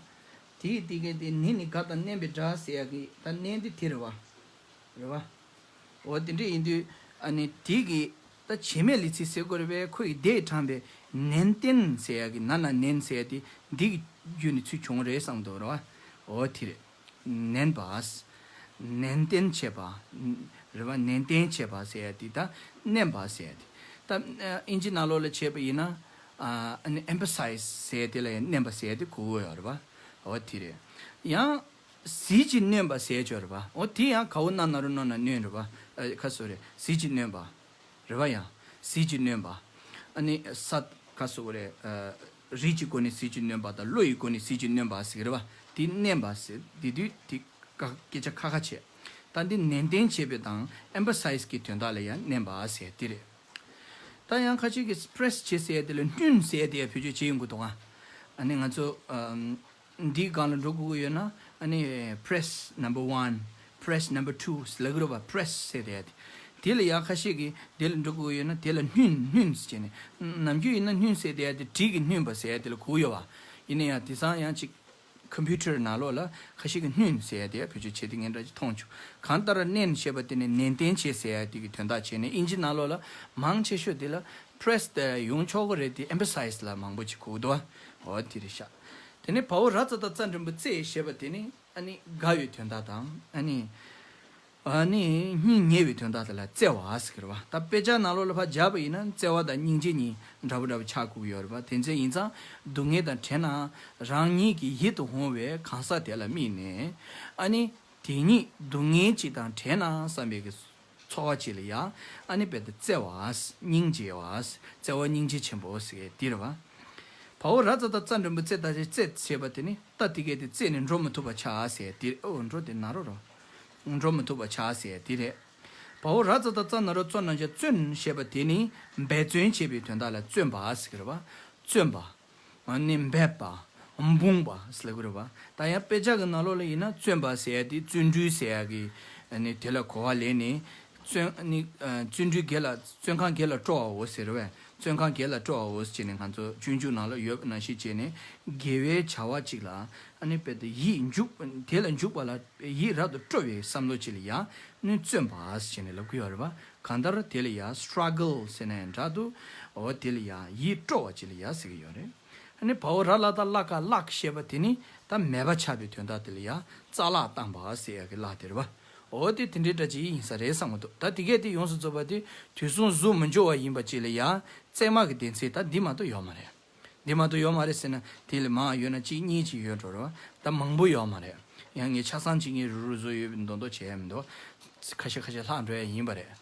དེའི་དེ་གའི་དེ་ནི་ནི་དགའ་དང་མནན་པའི་སྒྲ་ཟེར་ཡ་གི་ད་མནན་དེ་དེ་རེད་བ། རེད་བ། འོ་དེ་འདྲ་ཡིན་དུས་ཨ་ནི་དེ་གི་ད་བྱེད་མེད་ལས་ཚིག་ཟེར་དགོས་རེད་པས། ཁོ་ཡི་དེས་དྲངས་པའི་ནན་ཏན་ཟེར་ཡ་གི་ན་ན་ནན་ཟེར་ཡ་དེ་འདི་གི་བརྒྱུད་ནས་ཚུར་བྱུང་རེད་བསམ་འདུག་རེད་བ། འོ་དེ་རེད། ནན་པ། ནན་ཏན་བྱེད་པ། རེད་བ། ནན་ཏན་བྱེད་པ་ཟེར་ཡ་དེ་ད་མནན་པ་ཟེར་ཡ་དེ། ད་ཨིན་ཇི་ནང་ལོགས་ལ་བྱས་པ་ཡིན་ན་ཨ་ནི་emphasize་ཟེར་ཡ་དེ་ལ་ཡང་མནན་པ་ཟེར་ཡ་དེ་གོ་གི་ཡོད་རེད་བ། འོ་དེ་རེད། ཡང་། གཟི་བརྗིད་སྣོན་པ་ཟེར་ཡ་ཅིག་ཡོད་རེད་བ། འོ་དེ་ཡང་གའུ་ན་ན་རོ་ནོ་ན་མནན་རེད་བ། ཨ་ཁ་སོ་རེ་གཟི་བརྗིད་སྣོན་པ། རེད་བ། ཡང་གཟི་བརྗིད་སྣོན་པ། ཨ་ནི་ས་ཁ་སོ་རེ་ཨ་རིགས་ཀྱི་སྒོ་ནས་གཟི་བརྗིད་སྣོན་པ་དང་བློ་ཡི་སྒོ་ནས་གཟི་བརྗིད་སྣོན་པ་ཟེར་གི་རེད་བ། དེ་མནན་པ་ཟེར་དེ་དུས་དེ་ཀ་སྐད་ཆ་ཁ་ཁ་བྱས། ད་འདི་ནན་ཏན་བྱེད་པའི་དང་emphasize་གི་དོན་དག་ལ་ཡང་མནན་པ་ཟེར་དེ་རེད། ད་ཡང་ཁ་ཅིག་གིས་press་བྱེད་ཟེར་ཡ་དེ་ལ་བསྣུན་ཟེར་ཡ་དེ་ཡང་བེད་སྤྱོད་བྱེད་ཡོང་གི་འདུག་ཨ། ཨ་ནི་ང་ཚོ་ཨམ། འདིའི་སྒང་ལ་འགྲོ་དགོས་ཀྱི་ཡོད་ན་ཨ་ནི་press number one, press number two་ཟེར་ལབ་ཀྱི་རེད་བ། press་ཟེར་དེ་ཡ་དེ། དེ་ལ་ཡ་ཁ་ཤས་ཀྱིས་དེ་ལ་འགྲོ་དགོས་ཀྱི་ཡོད་ན་དེ་ལ་བསྣུན་བསྣུན་ཟེར་བྱས་ནས། ནམ་རྒྱུན་ཡིན་ན་བསྣུན་ཟེར་དེ་ཡ་དེ་གྲི་གིས་བསྣུན་པ་ཟེར་ཡ་དེ་ལ་གོ་ཡོད་བ། ཡིན་ན་ཡང་དེང་སང་ཡང་ཅིག་computer་ནང་ལོགས་ལ་ཁ་ཤས་ཀྱིས་བསྣུན་ཟེར་ཡ་དེ་ཡ་བེད་སྤྱོད་བྱེད་དེ་ངས་འདྲ་ཅིག་མཐོང་བྱུང་། གང་ལྟར་མནན་ཞེས་པ་དེ་ནི་ནན་ཏན་བྱེད་ཟེར་ཡ་དེ་གི་དོན་དག་བྱས་ནས་ཨིན་ཇི་ནང་ལོགས་ལ་མང་ཆེ་ཤོས་དེ་ལ་press་དེ་ཡོང་ཆོག་གི་རེད་དེ་emphasize་ལ་མང་པོ་ཅིག་གོ་འདུག་བ། འོ་དེ་རེད་ཤག་དེ་ནས་བའོ་ར་ཙ་ད་ཙ་འགྲེང་བུ་རྩེ་ཞེས་པ་དེ་ནི་ཨ་ནི་དགའ་བའི་དོན་དག་དང་ཨ་ནི་ཨ་ནི་སྙིང་ཉེ་བའི་དོན་དག་དེ་ལ་བརྩེ་བ་ཟེར་གི་རེད་བ། ད་དཔེ་ཆ་ནང་ལོགས་ལ་ཕར་སྦྱར་བ་ཡིན་ན་བརྩེ་བ་དང་སྙིང་རྗེ་གཉིས་འདྲ་པོ་འདྲ་པོ་ཆགས་དགོས་ཀྱི་ཡོད་རེད་བ། དེ་ཚོ་ཡིན་ཙང་སྡུག་བསྔལ་དང་བྲལ་ན་རང་ཉིད་ཀྱི་ཡིད་དུ་འོང་བའི་གང་ཟག་དེ་ལ་དམིགས་ནས་ཨ་ནི་དེ་ཉིད་སྡུག་བསྔལ་ཅིག་དང་བྲལ་ན་བསམ་པའི་གི་ཚོར་བ་ཅིག་ལ་ཡ་ཨ་ནི་རྦད་དེ་བརྩེ་བ། སྙིང་རྗེ་བ། བརྩེ་བ་སྙིང་རྗེ་ཆེན་པོ་ཟེར་གི་དེ་རེད་བ། བའོ་ར་ཙ་ད་ཙ་འགྲེང་བུ་རྩེ་ད་རེ་རྩེ་ཞེས་པ་དེ་ནི་ད་དེ་གས་དེ་རྩེ་ནས་འགྲོ་མི་ཐུབ་པ་ཆགས་ཟེར་དེ། ཨོ་འགྲོ་དེ་ན་རོ་རོ། འགྲོ་མི་ཐུབ་པ་ཆགས་ཟེར་དེ་རེད། བའོ་ར་ཙ་ད་ཙ་ན་རོ་ཙོ་ན་ཞ་བརྩོན་ཞེས་པ་དེ་ནི་འབད་བརྩོན་བྱེད་པའི་དོན་དག་ལ་བརྩོན་པ་ཟེར་གི་རེད་བ། བརྩོན་པ། ཨ་ནི་འབད་པ། འབུངས་པ་ཟེར་ལབ་ཀྱི་རེད་བ། ད་ཡང་དཔེ་ཆ་གི་ནང་ལོགས་ལ་ཡིན་ན་བརྩོན་པ་ཟེར་ཡ་དེ་བརྩོན་འགྲུས་ཟེར་ཡ་གི་ཨ་ནི་དེ་ལ་གོ་བ་ལེན་ནས་ བཙོན་ནི་བཙོན་འགྲུལ་སྒེར་ལ་བཙོན་ཁང་སྒེར་ལ་སྤྲོ་བའོ་ཟེར་བས། བཙོན་ཁང་སྒེར་ལ་སྤྲོ་བའོ་ཟེར་ནས་ང་ཚོ་སྤྱོད་འཇུག་ནང་ལ་ཡོད་པ་ནང་བཞིན་བྱས་ནས་དགེ་བའི་བྱ་བ་གཅིག་ལ་ཨ་ནི་དཔེ་དེ་ཡིད་འཇུག་དེ་ལ་འཇུག་པ་ལ་ཡིད་རབ་ཏུ་སྤྲོ་བའི་བསམ་བློ་གཅིག་ལ་ཡང་ནི་བརྩོན་པ་ཟེར་ནས་ལབ་ཀྱི་ཡོད་རེད་བ། གང་ལྟར་དེ་ལ་ཡང་struggle ཟེར་ནས་འདྲ་འདུག་འོ་དེ་ལ་ཡང་ཡིད་སྤྲོ་བ་གཅིག་ལ་ཡང་ཟེར་གྱི་ཡོད་རེད། ཨ་ནི་བའོ་ར་ལ་ད་ལ་ཀ་ལག་ཞེས་པ་དེ་ནི་ད་མེད་པ་ཆགས་པའི་དོན་དག་དེ་ལ་ཡང་རྩ་ལག་བཏང་པ་ཟེར་ཡག་གི་ལག་དེ་རེད་བ། འོ་དེ་དེ་འདྲའི་འདྲ་ཅིག་ཡིན་ས་རེད་བསམ་གི་འདུག་ད་དེ་གས་དེ་ཡོངས་སུ་རྫོགས་པ་དེ་དུས་གསུམ་གཟུགས་མི་འགྱུར་བ་ཡིན་པ་ཅིག་ལ་ཡང་རྩེག་མ་གི་སྡེ་ཚན་ད་འདི་མ་གཏོགས་ཡོད་མ་རེད། འདི་མ་གཏོགས་ཡོད་མ་རེད་ཟེར་ན་དེ་ལ་མང་ཡོད་ན་གཅིག་གཉིས་ཅིག་ཡོད་འགྲོ་རེད་བ། ད་མང་པོ་ཡོད་མ་རེད། ཡང་ངས་ཆ་ཚང་གཅིག་གཉིས་རུ་རུ་བཟོ་ཡོད་པའི་མདོག་མདོག་བྱས་མི་འདུག་ཁ་ཤས་ཁ་ཤས་ལྷག་འགྲོ་ཡ་ཡིན་པ་རེད།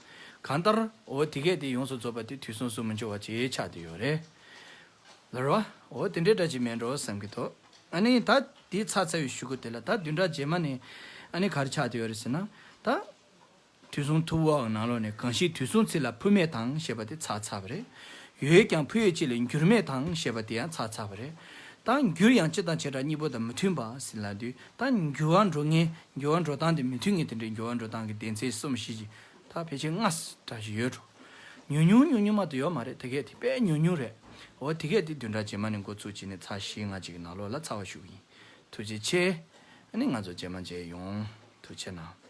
གང་ལྟར་འོ་དེ་གས་དེ་ཡོངས་སུ་རྫོགས་པ་དེ་དུས་གསུམ་གཟུགས་མི་འགྱུར་བ་ཅིག་ཆགས་བསྡད་ཡོད་རེད། ལ་རོ། འོ་དེ་འདྲའི་འདྲ་ཅིག་མེད་འགྲོ་བསམ་གྱི་འདུག་ཨ་ནི་ད་དེ་ཚར་ཚར་བའི་གཞུག་གུ་དེ་ལ་ད་བདུན་ཕྲག་རྗེས་མ་ནས་ཨ་ནི་ག་རེ་ཆགས་བསྡད་ཡོད་རེད་ཟེར་ན། ད་དུས་གསུམ་ཐུབ་པའི་ནང་ལོགས་ནས་གང་ཞིག་དུས་གསུམ་ཚེ་ལ་ཕུལ་མེད་དང་ཞེས་པ་དེ་ཚར་ཚར་བ་རེད། ཡོད་ཀྱང་ཕུལ་ཡས་གཅིག་ལས་འགྱུར་མེད་དང་ཞེས་པ་དེ་ཡང་ཚར་ཚར་བ་རེད། ད་འགྱུར་ཡང་སྤྱི་དང་བྱེ་བྲག་གཉིས་པོ་དང་མི་མཐུན་པ་ཟེར་ལབ་དུས་ད་འགྱུར་བ་འགྲོ་ངེས་འགྱུར་བ་འགྲོ་སྟངས་དེ་མི་མཐུན་ངེས་དེ་འདྲའི་འགྱུར་བ་འགྲོ་སྟངས་ཀྱི་སྡེ་ཚན་གསུམ་བཞི་ཅིག་ད་ཕལ་ཆེར་ལྔ་འདྲ་ཞིག་ཡོད་འགྲོ། ཉུང་ཉུང་ཉུང་ཉུང་མ་གཏོགས་ཡོད་མ་རེད། དེ་གས་དེ་དཔེ་ཉུང་ཉུང་རེད། འོ་དེ་གས་དེ་བདུན་ཕྲག་རྗེས་མ་ནས་འགོ་ཚུགས་བྱས་ནས་ཚར་བཞི་ལྔ་ཅིག་གི་ནང་ལོགས་ལ་ཚར་བ་ཞུ་གི་ཡིན། ཐུགས་རྗེ་ཆེ། ཨ་ནི་ང་ཚོ་རྗེས་མ་མཇལ་ཡོང་། ཐུགས་རྗེ་གནང་།